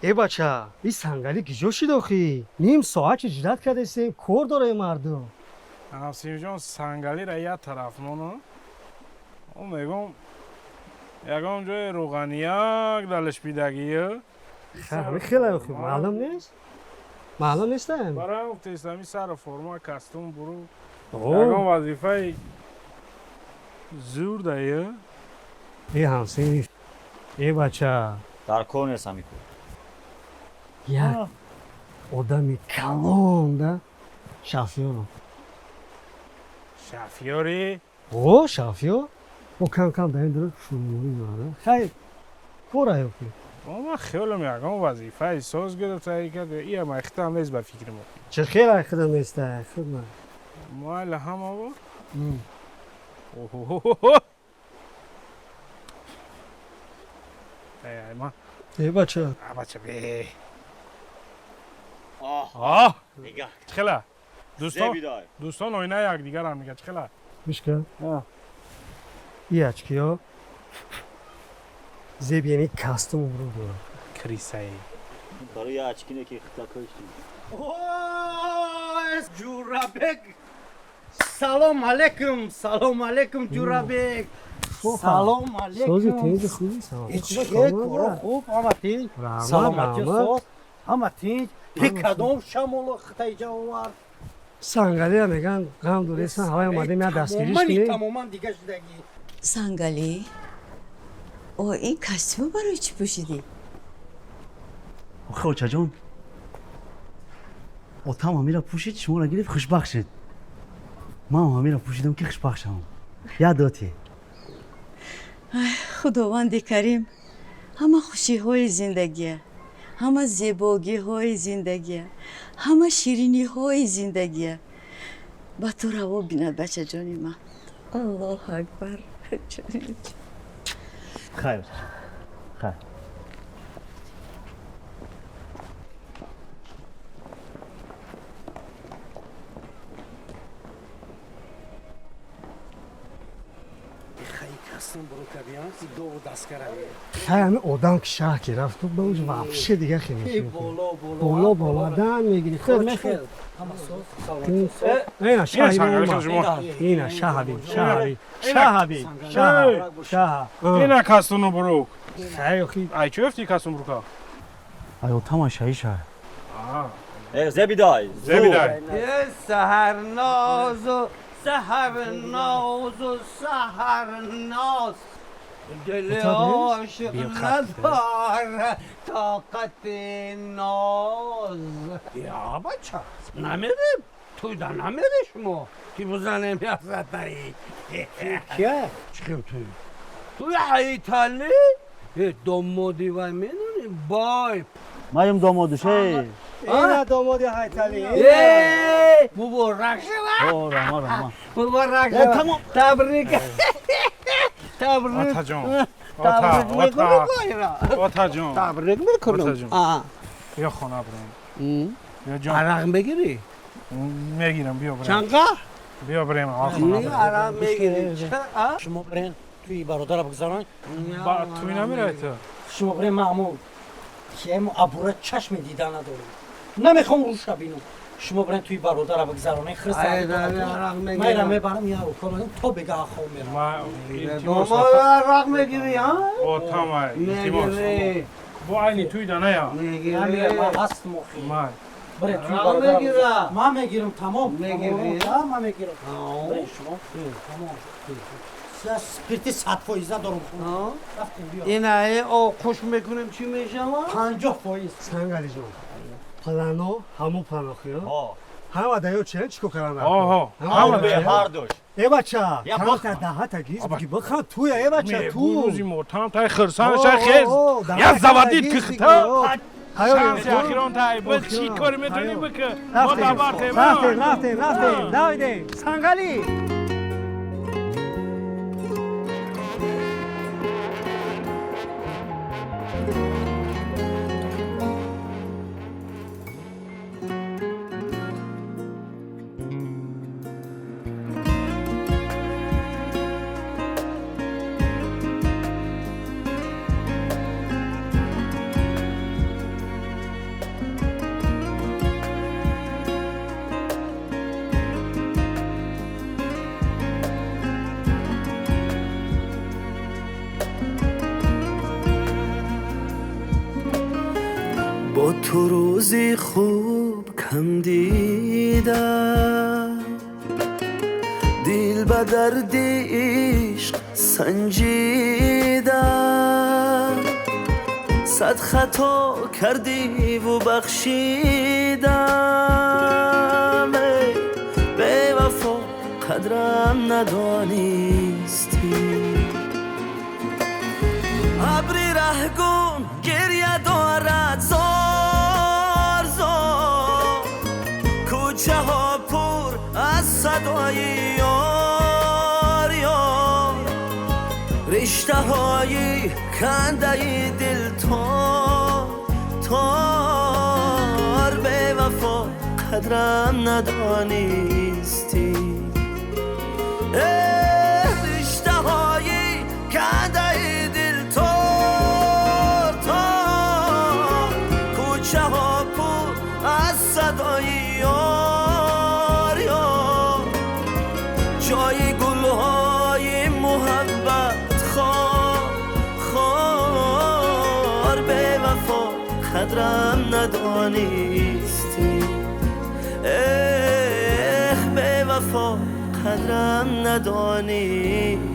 Э бача, ин сангалӣ киҷо шид охӣ? Ним соат чи ҷидат кардесем, кор дора мардум. Ҳамсимҷон, сангалиро як тараф моно. О мегум, ягон ҷои рӯғанияк далаш бидагӣ. Ҳами хеле охӣ, маълум нест? Маълум нест ами? Барои гуфтест, ами сару форма, костюм буру. Ягон вазифаи зур дае. Э ҳамсин, э бача. Дар кор нест ҳами кор. Як одами калон да шафёро. Шафёри? О, шафёр. О кам кам дар ин дура шуморӣ дорад. Хай кор ай охи. Ман хиёлам ягон вазифаи соз гирифта кард, иам айхтам нест ба фикри мо. Чӣ хел айхидам нест айхид ман. Майла ҳамаво? Ай ма. Э бача. А бача бе. آه چخلا دوستان دوستان آینه یک دیگر هم میگه چخلا میشکه ای اچکیا زیب یعنی کاستوم برو دارم کریسایی برای اچکینه که اختلاکایش جورابک سلام علیکم سلام علیکم جورابک سلام علیکم سوزی تینج خوبی سلام خوب خوب اما تینج سلامتی سوز اما تینج кадом шамоло хитаиҷа овард? Сангалия меган ғам доресан, ҳавай омадем я дастгириш кунем. Тамоман дига шудагӣ. Сангалӣ, о ин костюма барои чӣ пӯшидӣ? Охе очаҷон, отам ҳамира пӯшид, шуморо гирифт, хушбахт шуд. Ман ҳамира пӯшидам ки хушбахт шавам. Як доти. Худованди карим ҳама хушиҳои зиндагия, ҳама зебогиҳои зиндагия, ҳама шириниҳои зиндагия ба ту раво бинад, бачаҷони ман. Аллоҳу акбар. Хайр. Хайр. Хай, одам ки шаҳр ки рафт, ба уж вообще дига хеле боло боло дан мегири. Хел мехел. Ина шаҳ, ина шаҳаби, шаҳаби, шаҳаби, шаҳ, шаҳ. Ина кастуну бурук. Хай, охи. Ай чӣ ёфти кастун бурука? Ай отама шаҳи шаҳ. Зебидай. Зебидай. Саҳарнозу, саҳарнозу, саҳарноз. دل عاشق نداره طاقت ناز. یا بچه نمیریم توی دا نمیری شما که بزنیم یا ستایی کیه؟ چیم توی توی ایتالی دومادی و میدونی بای مایم دومادوشه اینا دومادی ایتالی مبارک شد. رحمان رحمان مبارک شد. تبریک تبریک. آتا جان، آتا، آتا، آتا جان، تبریک میکنم. بیا خانه بریم. بیا جان. عرق میگیری؟ میگیرم، بیا بریم. چند کا؟ بیا بریم خانه بریم. عرق میگیری؟ شما برین توی برادر بگذارن. با توی نمیره تو. شما برین معمول. که ام ابورا چشم دیدن ندارم. نمیخوام روش ببینم. شما برین توی برادر بگذارن. خرس. من میبرم یا وکالت تا بگه خو میرم. ما عرق میگیری ها؟ آتا ما التماس. با عینی توی دانه یا. میگیری ما هست مخی. برای توی برادر ما میگیرم تمام. میگیری؟ ما میگیرم. برای شما تمام. سپرتی 100% دارم. رفتیم بیا. این او خوش میکنیم چی میشه؟ 50%. سنگالی جان. پلانو همون پلانو خیو. ҳама даё чен чико кардан? Ҳама ҳар дош. Э бача, та даҳата гиз буги бахан туя, э бача ту. Рӯзи мотам тай хирсан шай хез. Я заводит кихта. Шанси ахирон тай. Бо чӣ кори метавонӣ бикӣ? Мо дабартем. Рафтем, рафтем, рафтем. Давидем. Сангали. با تو روزی خوب کم دیدم، دل به درد عشق سنجیدم، صد خطا کردی و بخشیدم، بی وفا قدرم ندانستی. ابری رهگم گریه دارد زار زار، کوچه ها پر از صدای یار یار، رشته های کنده دل تار تار، بی وفا قدرم ندانستی. رشته های کنده دل تار تار، کوچه ها پر از صدای یار یار، جای گلهای محبت خار خار، بی وفا قدرم ندانستی. اه بی وفا قدرم ندانستی.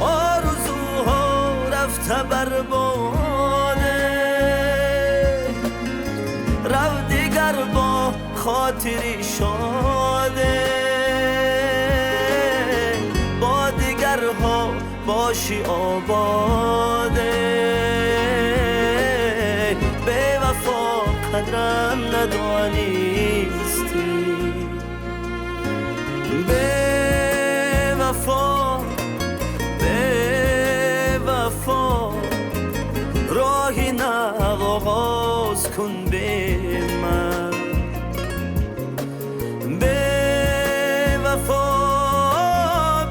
آرزوها رفته بر باده، رو دیگر با خاطری شاده، با دیگرها باشی آباده، بی وفا قدرم ندانستی. بی وفا оғоз кун бе ман. Бевафо,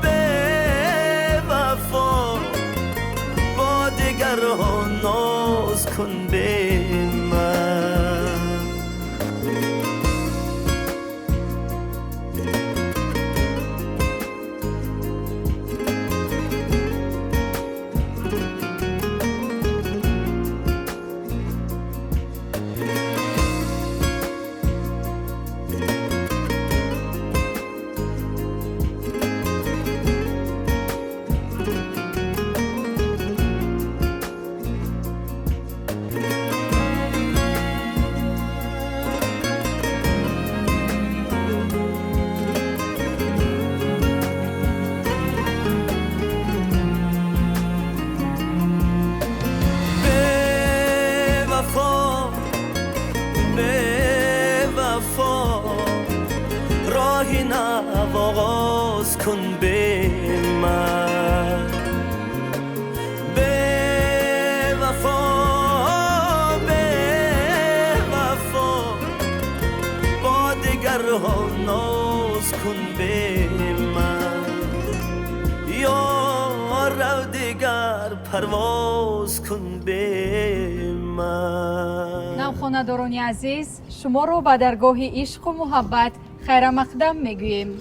бевафо, бо дигарҳо ноз кун бе ман. راهی نو آغاز کن به من. بی وفا، بی وفا، با دیگرها ناز کن به من. یا رو دیگر پرواز کن به من. Навхонадорони азиз, шуморо ба даргоҳи ишқу муҳаббат хайрамақдам мегӯем.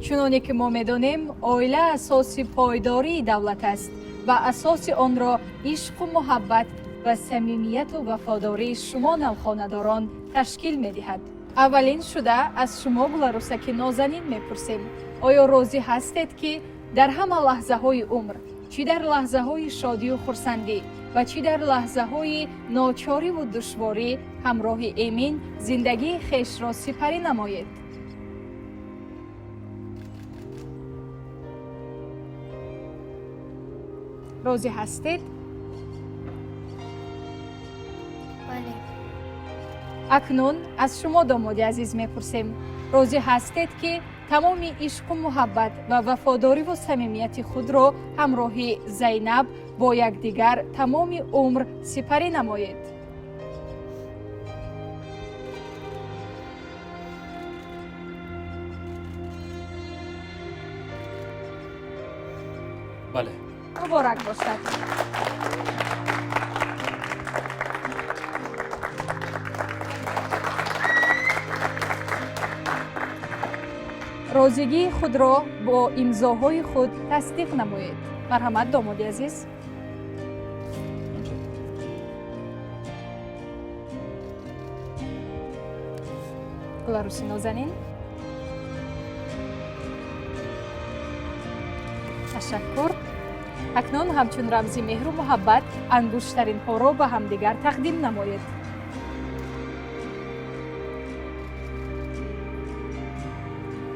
Чуноне ки мо медонем, оила асоси пойдории давлат аст ва асоси онро ишқу муҳаббат ва самимияту вафодории шумо, навхонадорон, ташкил медиҳад. Аввалин шуда аз шумо, Гуларӯсаки нозанин, мепурсем: оё розӣ ҳастед, ки дар ҳама лаҳзаҳои умр, чӣ дар лаҳзаҳои шодию хурсандӣ ва чӣ дар лаҳзаҳои ночориву душворӣ, ҳамроҳи Эмин зиндагии хешро сипарӣ намоед? Розӣ ҳастед? Бале. Акнун аз шумо, домоди азиз, мепурсем: розӣ ҳастед, ки тамоми ишқу муҳаббат ва вафодориву самимияти худро ҳамроҳи Зайнаб бо якдигар тамоми умр сипарӣ намоед? Бале. Муборак бошад. Розигии худро бо имзоҳои худ тасдиқ намоед. Марҳамат, домоди азиз. Гуларӯси нозанин, ташаккур. Акнун ҳамчун рамзи меҳру муҳаббат ангуштаринҳоро ба ҳамдигар тақдим намоед.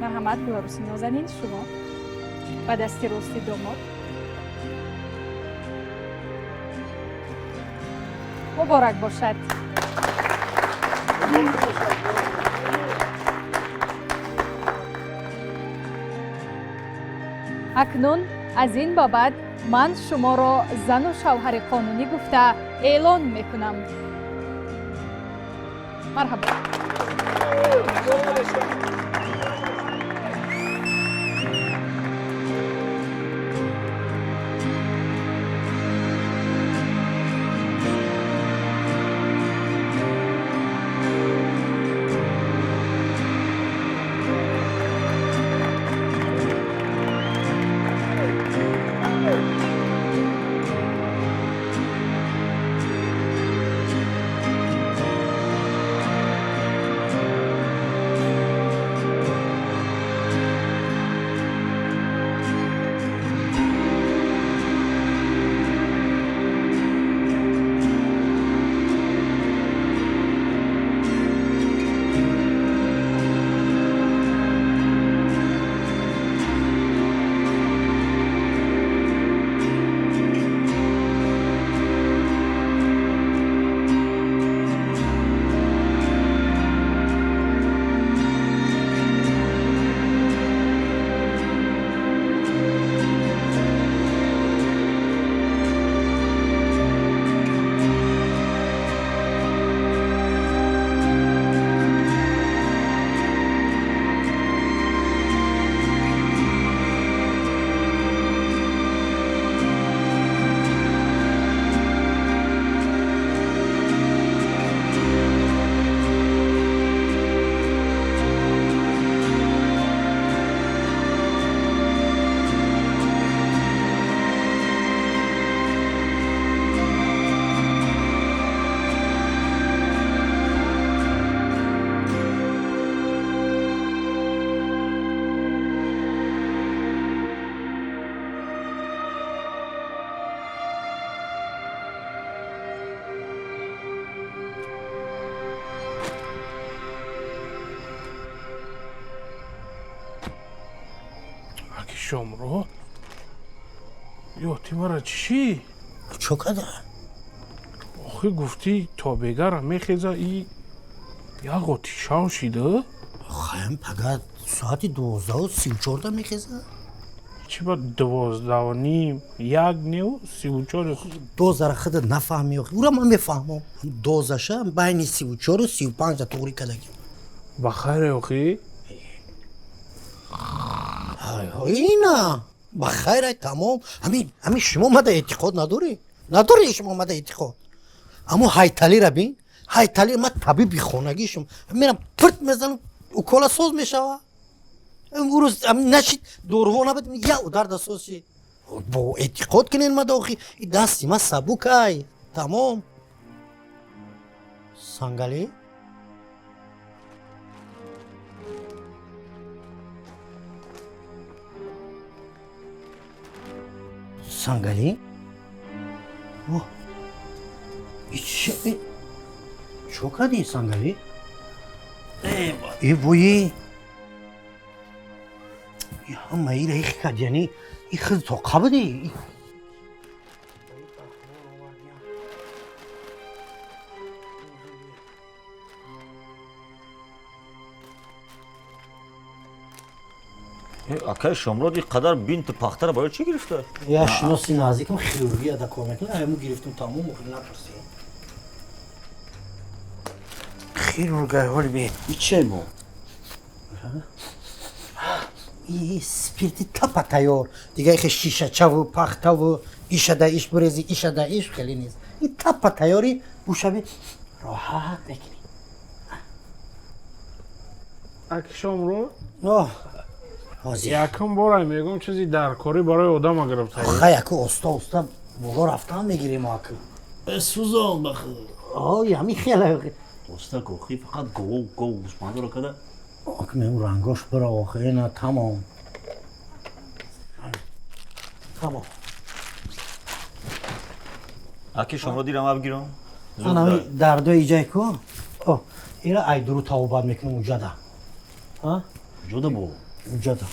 Марҳамат, Гуларӯси нозанин, шумо ба дасти рости домод. Муборак бошад. Акнун аз ин ба баъд ман шуморо зану шавҳари қонунӣ гуфта эълон мекунам. Марҳабо. Шомрод, ё ти мара чӣ? Чо када? Охи гуфтӣ то бегара мехеза и як отишав шида? Хаям пага соати 12:34 мехеза? Чӣ ба 12:30, як нев 34? Дозара худат нафаҳмӣ охи. Ура ман мефаҳмам. Дозаша байни 34 35 туғри кадагим. Ба хайре охи? Ина ба хайрай тамом. Ҳамин шумо мада эътиқод надорӣ? Надорӣ шумо мада эътиқод? Аммо ҳайталира бин, ҳайтали ма табиби хонагӣ шум. Мерам пирт мезанам, укола соз мешава. Урӯз нашид доруҳо набад, я удар да соз шид. Бо эътиқод кунен мада охи, и дасти ма сабукай. Тамом. Сангалӣ? Сангалӣ? О, чо кардӣ Сангалӣ? Э вои! Ҳама ира их кард, яъне и хиз тоқа будӣ? Акай Шомрод, ин қадар бинту пахтара барои чӣ гирифта? Я шиноси наздикам хирургия да кор мекунад, айму гирифтум тамом, охир напурсем. Хирургай ҳоли бе. И чӣ мо? И спирти тапа тайёр. Дига ихе шишачаву пахтаву ишада иш бурези, ишада иш хеле нест. И тапа тайёри бушави роҳат мекунӣ. Аки Шомрод? Оҳ. Якум бора мегӯм чизи даркорӣ барои одама гирифта. Хай аку оста оста боло рафтан мегирем аку. Сӯзон баху. Ой, ҳамин хеле. Оста кохи фақат гов гов гӯсфандро када. Ак мем рангош бира охи на тамом. Тамом. Аки Шомрод дирам абгирам. Ана дардои иҷай ку. О, ира айдуру тавбат мекунам уҷада. Ҳа? Уҷада бо. Уҷада.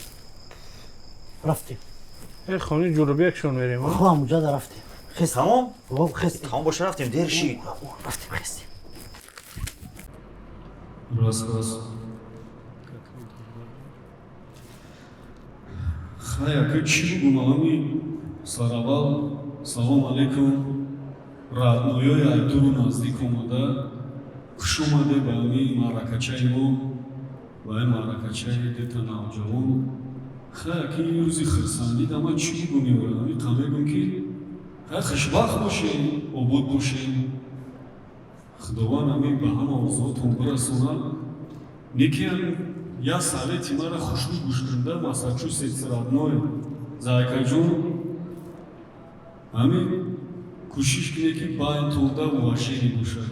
Рафтем. Э хони ҷурубекшон мерем. Хом уҷада рафтем. Хестем. Тамом? О, хестем. Тамом боша рафтем, дер шид. Рафтем, хестем. Раз, раз. Хай, ака чӣ бугум алами сараввал салом алейкум родноёи айдуру наздик омада хуш омаде ба ҳамин маъракачаи мо, ба ҳамин маъракачаи дета навҷавон. Хай, ака ин рӯзи хурсандӣ да ман чӣ бугум ёра? Ҳамин қа мегӯм ки хай хушбахт бошем, обод бошем. Худованд ҳамин ба ҳама орзуотон бирасонад. Неки я совети мара хушрӯ гӯш кунда, Массачусетс родной зайкаҷон, ҳамин кӯшиш кунед ки байнтонда уважение бошад.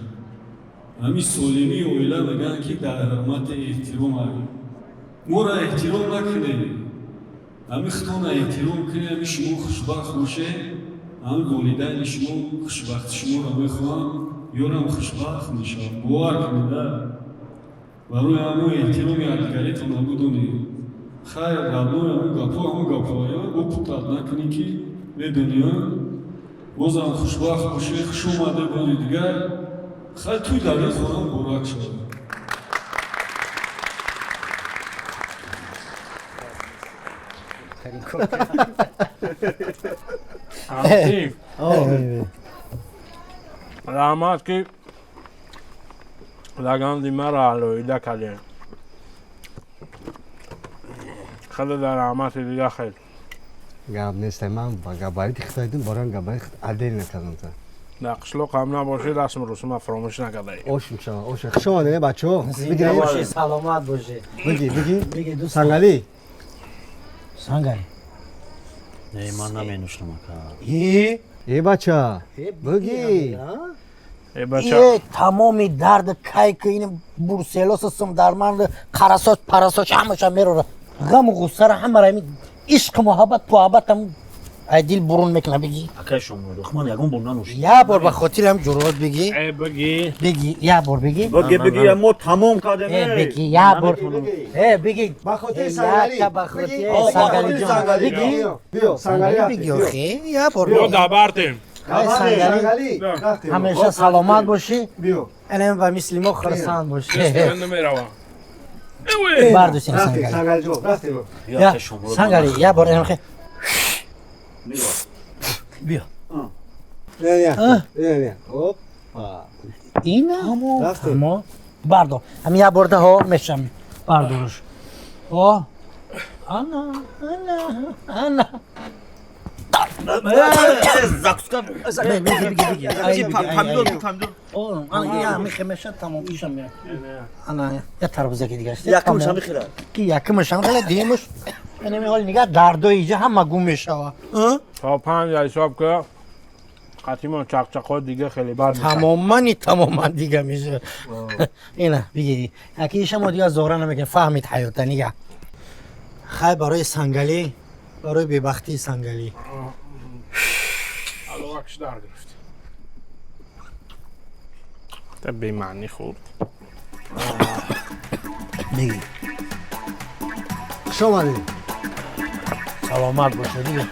Ҳамин солимии оила мегӯянд ки дар ҳурмати эҳтиром ай. Моро эҳтиром накунед, ҳамин худтонро эҳтиром кунед, ҳамин шумо хушбахт бошед, ҳамин волидайни шумо хушбахти шуморо мехоҳанд, ёрам хушбахт мешавад. Бовар кунед, барои ҳамон эҳтироми якдигаритонро бидонед. Хайр, родной, ҳамун гапҳо ҳамун гапҳоя, бо путат накунӣ ки медонӣ, бозам хушбахт бошед, хуш омаде бози дигар. Хайр, туй дар ин хона муборак шавад. Раҳмат ки лаганди маро алоҳида кардем. Хеле дар раҳмати дида хел. Гап нест, ман ба габарити худайдум, барои габарит отдельно кардам та. Дар қишлоқ ҳам набошӣ, расму русума фаромӯш накардаӣ. Ош мешавад, ош. Хуш омадед, бачаҳо. Зинда бошӣ, саломат бошӣ. Биги, биги. Сангалӣ. Сангалӣ. Не, ман наменӯшам ака. Е? Е бача. Биги. Е бача. Е тамоми дард кайка ин бурселоса сумдарманд қарасоч парасоч ҳамаша мерора. Ғаму ғуссара ҳамара ҳамин ишқ муҳаббат пуҳаббат ҳам Ай дил бурун мекунам, бигӣ. Акай Шомурод, ман ягон бор нанӯшидам. Я бор ба хотири ҳам ҷуръат бигӣ. Э, бигӣ. Бигӣ, я бор бигӣ. Бигӣ, бигӣ, мо тамом кардем. Э, бигӣ, я бор. Э, бигӣ. Ба хотири Э, Сангалӣ. якта ба хотири Бигӣ. Сангалӣ ҷон. Сангалӣ. Бигӣ. Биё, Сангалӣ рафтем, Бигӣ, биё. охи, я бор. Мо дабартем. Ай, Сангалӣ. Ҳамеша саломат бошӣ. Биё. Анам ба мисли мо хурсанд бошӣ. Ман намеравам. Бардошем, Рафтем, Сангалӣ. Сангалӣ ҷон, рафтем. Я, Сангалӣ, я бор анам. Биё. Не, не, не. Опа. Ина ҳамо бардор. Ҳами я борда ҳо мешам. Бардорш. О. Ана, ана, ана. Закуска. Не, бигӣ, бигӣ, бигӣ. Ай, бигӣ, ай, Помидор, ай. помидор. О, ана, я михе меша тамом ишам я. Ана, я тарбузаки дигар. Якумш ҳами хела. Ки якумш ҳам хела, дуюмш. Ана ми ҳол нигаҳ дардои иҷа ҳама гум мешава. То 5 ҳисоб ки қатимон чақчақҳо дига хеле бад мешавад. Тамомани тамоман дига меша. Ина, бигирӣ. Аки иша мо дига зора намекунем, фаҳмид ҳаёта нигаҳ. Хай барои Сангалӣ, барои бебахтии Сангалӣ. Аловакш дар гирифт. Та бемаънӣ хӯрд. Бигӣ. Хуш омадед. Саломат бошед дига.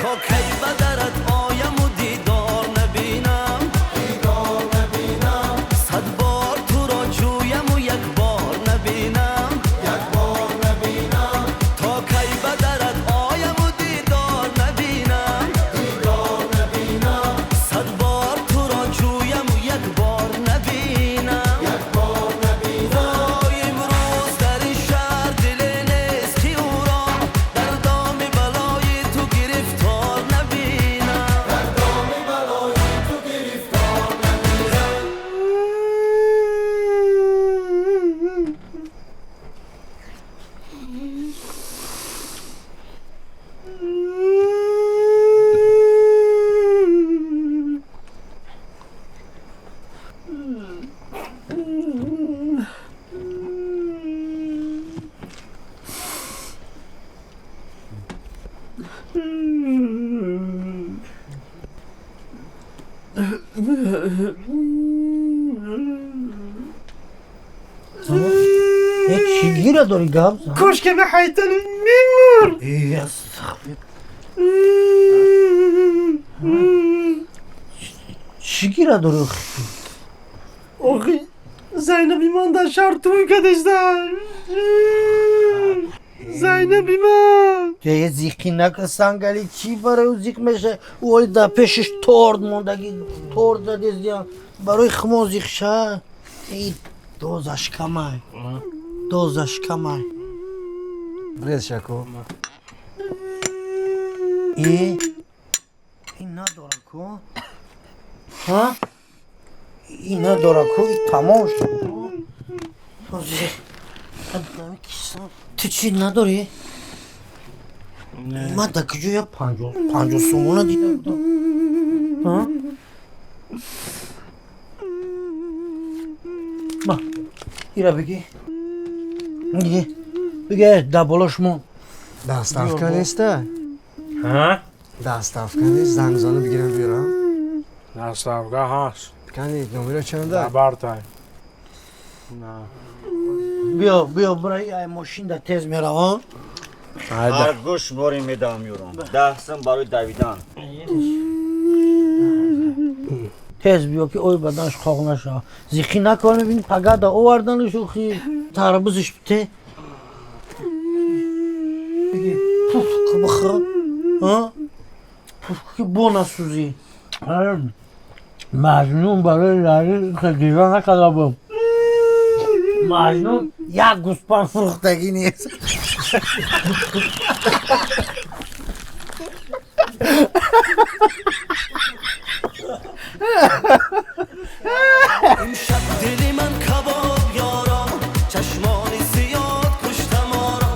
То кай ба дарат ояму дидор набинам, дидор набинам, сад бор туро ҷӯяму як бор набинам, як бор набинам, то кай ба дарат ояму дидор набинам, дидор набинам, сад бор туро ҷӯяму як бор набинам, як бор набинам. Вой, имрӯз дар ин шаҳр диле нест, ки ӯро дар доми балои ту гирифтор набинам, дар доми балои ту гирифтор набинам. Э, чӣ гира дорӣ гап? Кошки на ҳайтали мемур. Э, астағфир. Чӣ гира дорӣ? Охи, Зайнаби ман дар шаҳр тӯй кадеста. Зайнаби ман. Е, зиқӣ нака, Сангалӣ, чӣ барои ӯ зиқ меша? Ӯ ҳоли дар пешаш торт мондагӣ, торт задездиям. Барои хумо зиқ ша? И дозаш камай. Дозаш камай. Брез шако. Э? Ин надорам ку? Ҳа? Ин надорам ку? И тамом шуд. Ҳозир. Ту чӣ надорӣ? Ман дар куҷо я 50 сомона дида будам. Ҳа? Ма, ира бигӣ. Бигӣ. Бигӣ, дар боло шумо. Доставка неста? Ҳа? Доставка нест, занг зана бигирам биёрам. Доставка ҳаст. Кани, номеро чанда? Дабартай. На. Биё, биё, бира, ай мошин да тез меравам. Ҳар гӯш боре медаҳам ёрам. 10 сум барои давидан. Тез биё, ки ой баданаш хоқ нашава. Зиқӣ накор, мебини пага да оварданаш охи. Тарбузиш бите. Бигӣ, пуф бихӯр. Ҳа? Пуф ки бо насӯзӣ. Маҷнун барои Лайли гиря накарда буд. Маҷнун як гӯспанд фурӯхтагӣ нест. امشب دل من کباب یارا، چشمان سیاد کشته مارا،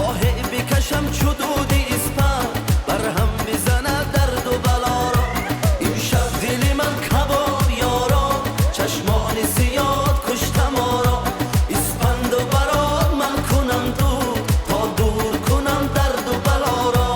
آه بکشم چو دود اسپر، برهم بزند درد و بلا را. امشب دل من کباب یارا، چشمان سیاد کشته مارا، اسپند و برات من کنم دور، تا دور کنم درد و بلا را.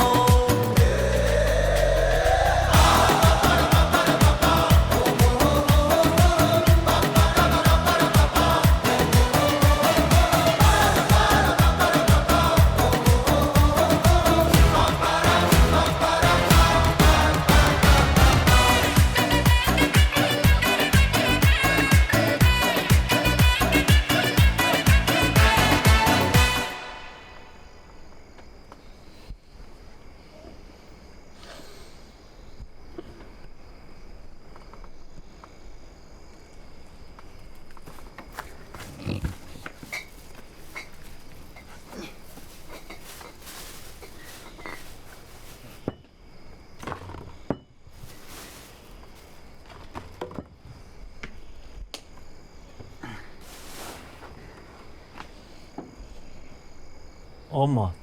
Омад.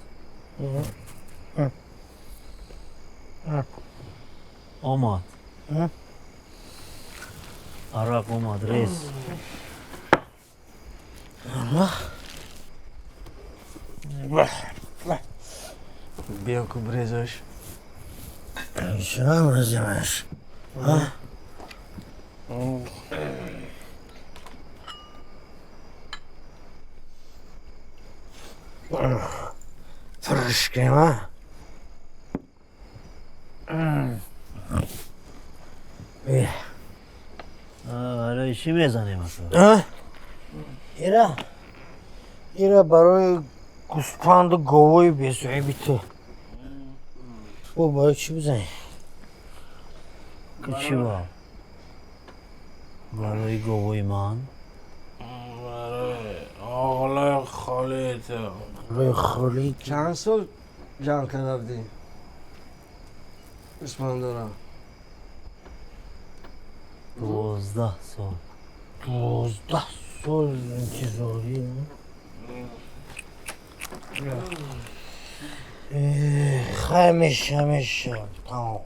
Омад. Арақ омад, рез. Биё ку брезаш. Чиро брезимаш? Фршкема. Барои чӣ мезанем ака? Ира, ира барои гӯспанду говои бесоҳиби ту. Бо барои чӣ бизанем? Чӣ ба? Барои говои ман? Барои оғлои холии ту. Барои холии. Чанд сол ҷамъ карда будӣ гӯспандора? 12 сол. 12 сол интизорӣ. Хай меша, меша. Тамом.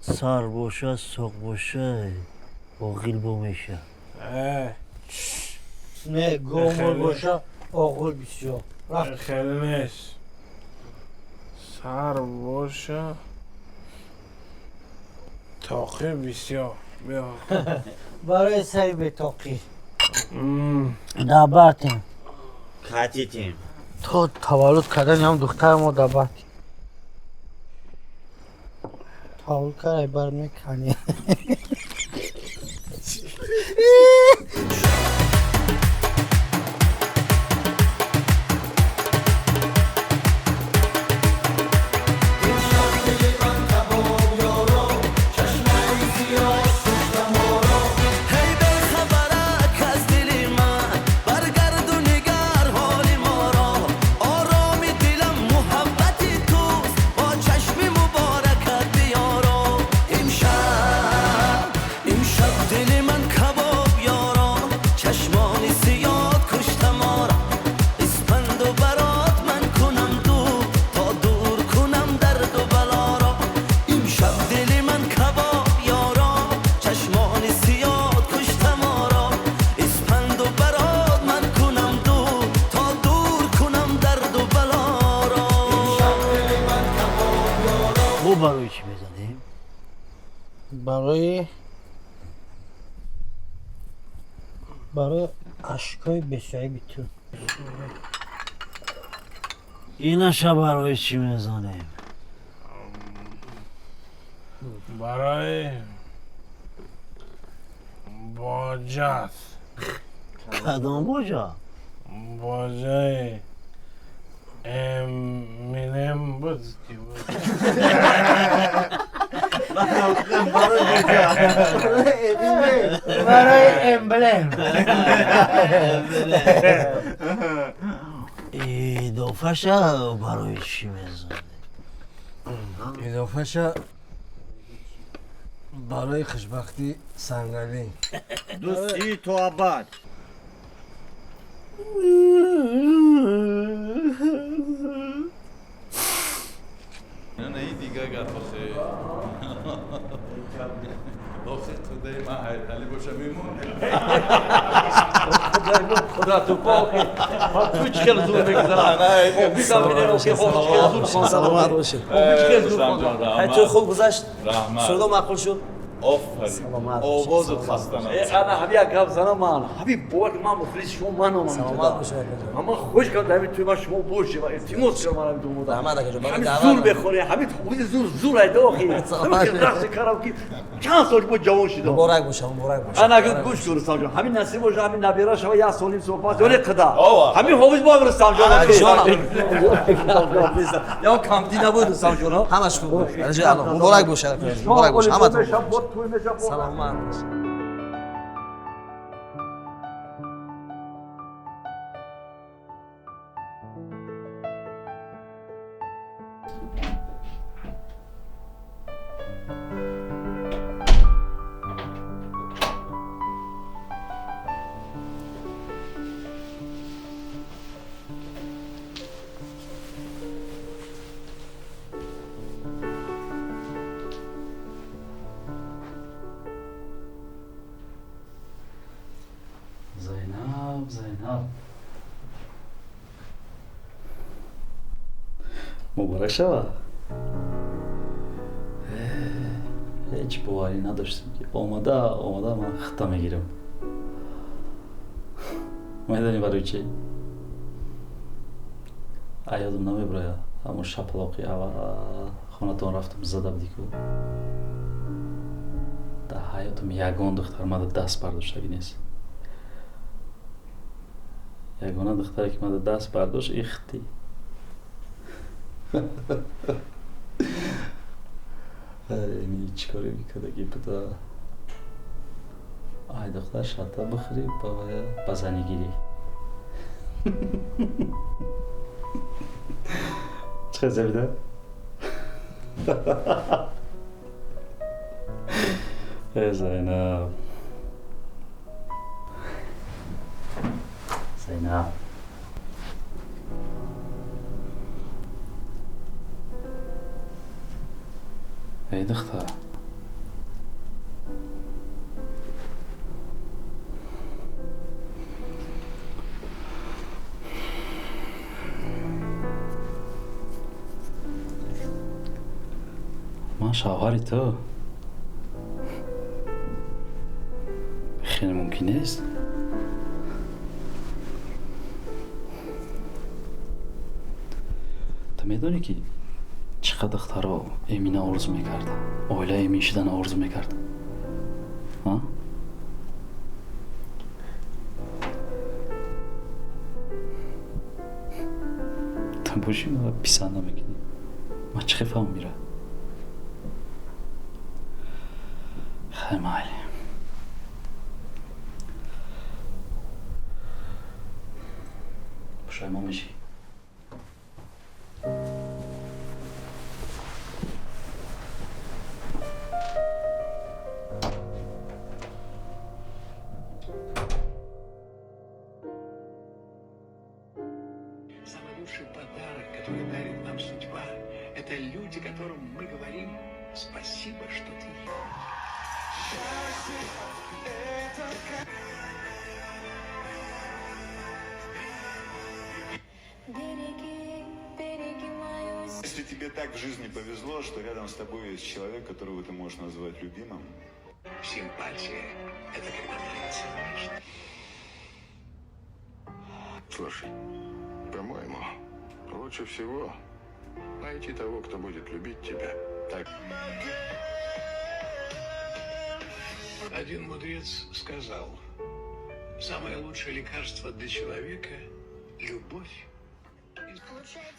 Сар боша, соқ боша, оғил бо меша. Не, гомор боша, оғил бисёр. Хеле нест. Сар боша, тоқӣ бисёр. Барои сари бетоқӣ. Дабартем. Катитем. То таваллуд кардани ҳам духтари мо дабартем. Таваллуд кардай бар меканӣ. Ҳей бехабарак аз дили ман, баргарду нигар ҳоли моро. Ороми дилам муҳаббати туст, бо чашми муборакат биёро. Имшаб, имшаб дили ман кабоб ёро, чашмони сиёд кушта моро. Испанду барот ман кунам дур, то дур кунам дарду балоро. Имшаб дили ман кабоб ёро, чашмони сиёд кушта моро. Испанду барот ман кунам дур, то дур кунам дарду балоро. Мо барои чӣ мезанем? Барои ашкҳои бесоҳиби ту. Инаша барои чӣ мезанем? Барои боҷат. Кадом боҷа? Боҷаи Эминем буд ки буд. Барои эмблем. Идофаша барои чӣ мезанӣ? Идофаша барои хушбахтӣ Сангалӣ. Дӯстӣ то абад. Не, дига гап охе. Охе, худаи ман ҳайрали боша мемон. Худо ту пок. Ту чӣ хел зур мегузарад. Саломат бошед. Ту хуб гузашт? Сурдо маъқул шуд? Офарин. Овозат хаста набошад. Ана ҳами як гап занам ман. Ҳами бовар ман мухлиси шумо ман омам. Саломат бошед. Ман хуш кардам дар ҳами тӯй ман шумо бошед ва илтимос кардам ман ҳами думода. Раҳмат акаҷон. Ҳами зур бехонед, ҳами худи зур зур айда охи. Ҳами рақс кардам ки чанд сол бо ҷавон шудам. Муборак бошад, муборак бошад. Ана гӯш кун Рустам ҷон. Ҳамин насиб бошад, ҳамин набира шава як сол ним сол пас ёне қида. Ҳамин ҳовиз бо Рустам ҷон. Я камти набуд Рустам ҷон. Ҳамаш хуб буд. Муборак бошад. Муборак бошад. Ҳаматон. Саломат бошед. Зайнаб, Зайнаб. Муборак шава. Ҳеҷ боварӣ надоштам ки омада омада ман хита мегирам. Медонӣ барои чӣ? Ёдам намебирояд. Ҳамон шапалоқи аввал хонатон рафтам зада будӣ ку. Дар ҳаётам ягон духтар мада даст бардоштагӣ нест. Ягона духтаре ки мада даст бардошт ихти. Чӣ коре мекардагӣ буда? Ай духтар шарта бихӯрӣ ба занӣ гирӣ. Чӣ хел забида? Э Зайнаб. Зайнаб. Эй духтар. Ман шавҳари ту. Хеле мумкин нест. Ту медонӣ ки чӣ қадр духтаро Эмина орзу мекард, оилаи Эмин шудана орзу мекард? Ту бошӣ мара писанд намекунӣ. Ман чӣ хел фаҳмам ира? Хай майли. Пушаймон мешӣ. Самый лучший подарок, который дарит нам судьба, это люди, которым мы говорим спасибо, что ты есть. Счастье — это Береги, береги мою Если тебе так в жизни повезло, что рядом с тобой есть человек, которого ты можешь назвать любимым. Симпатия — это когда творится нечто. Слушай, по-моему, лучше всего найти того, кто будет любить тебя. Так. Один мудрец сказал, самое лучшее лекарство для человека – любовь. Лучшая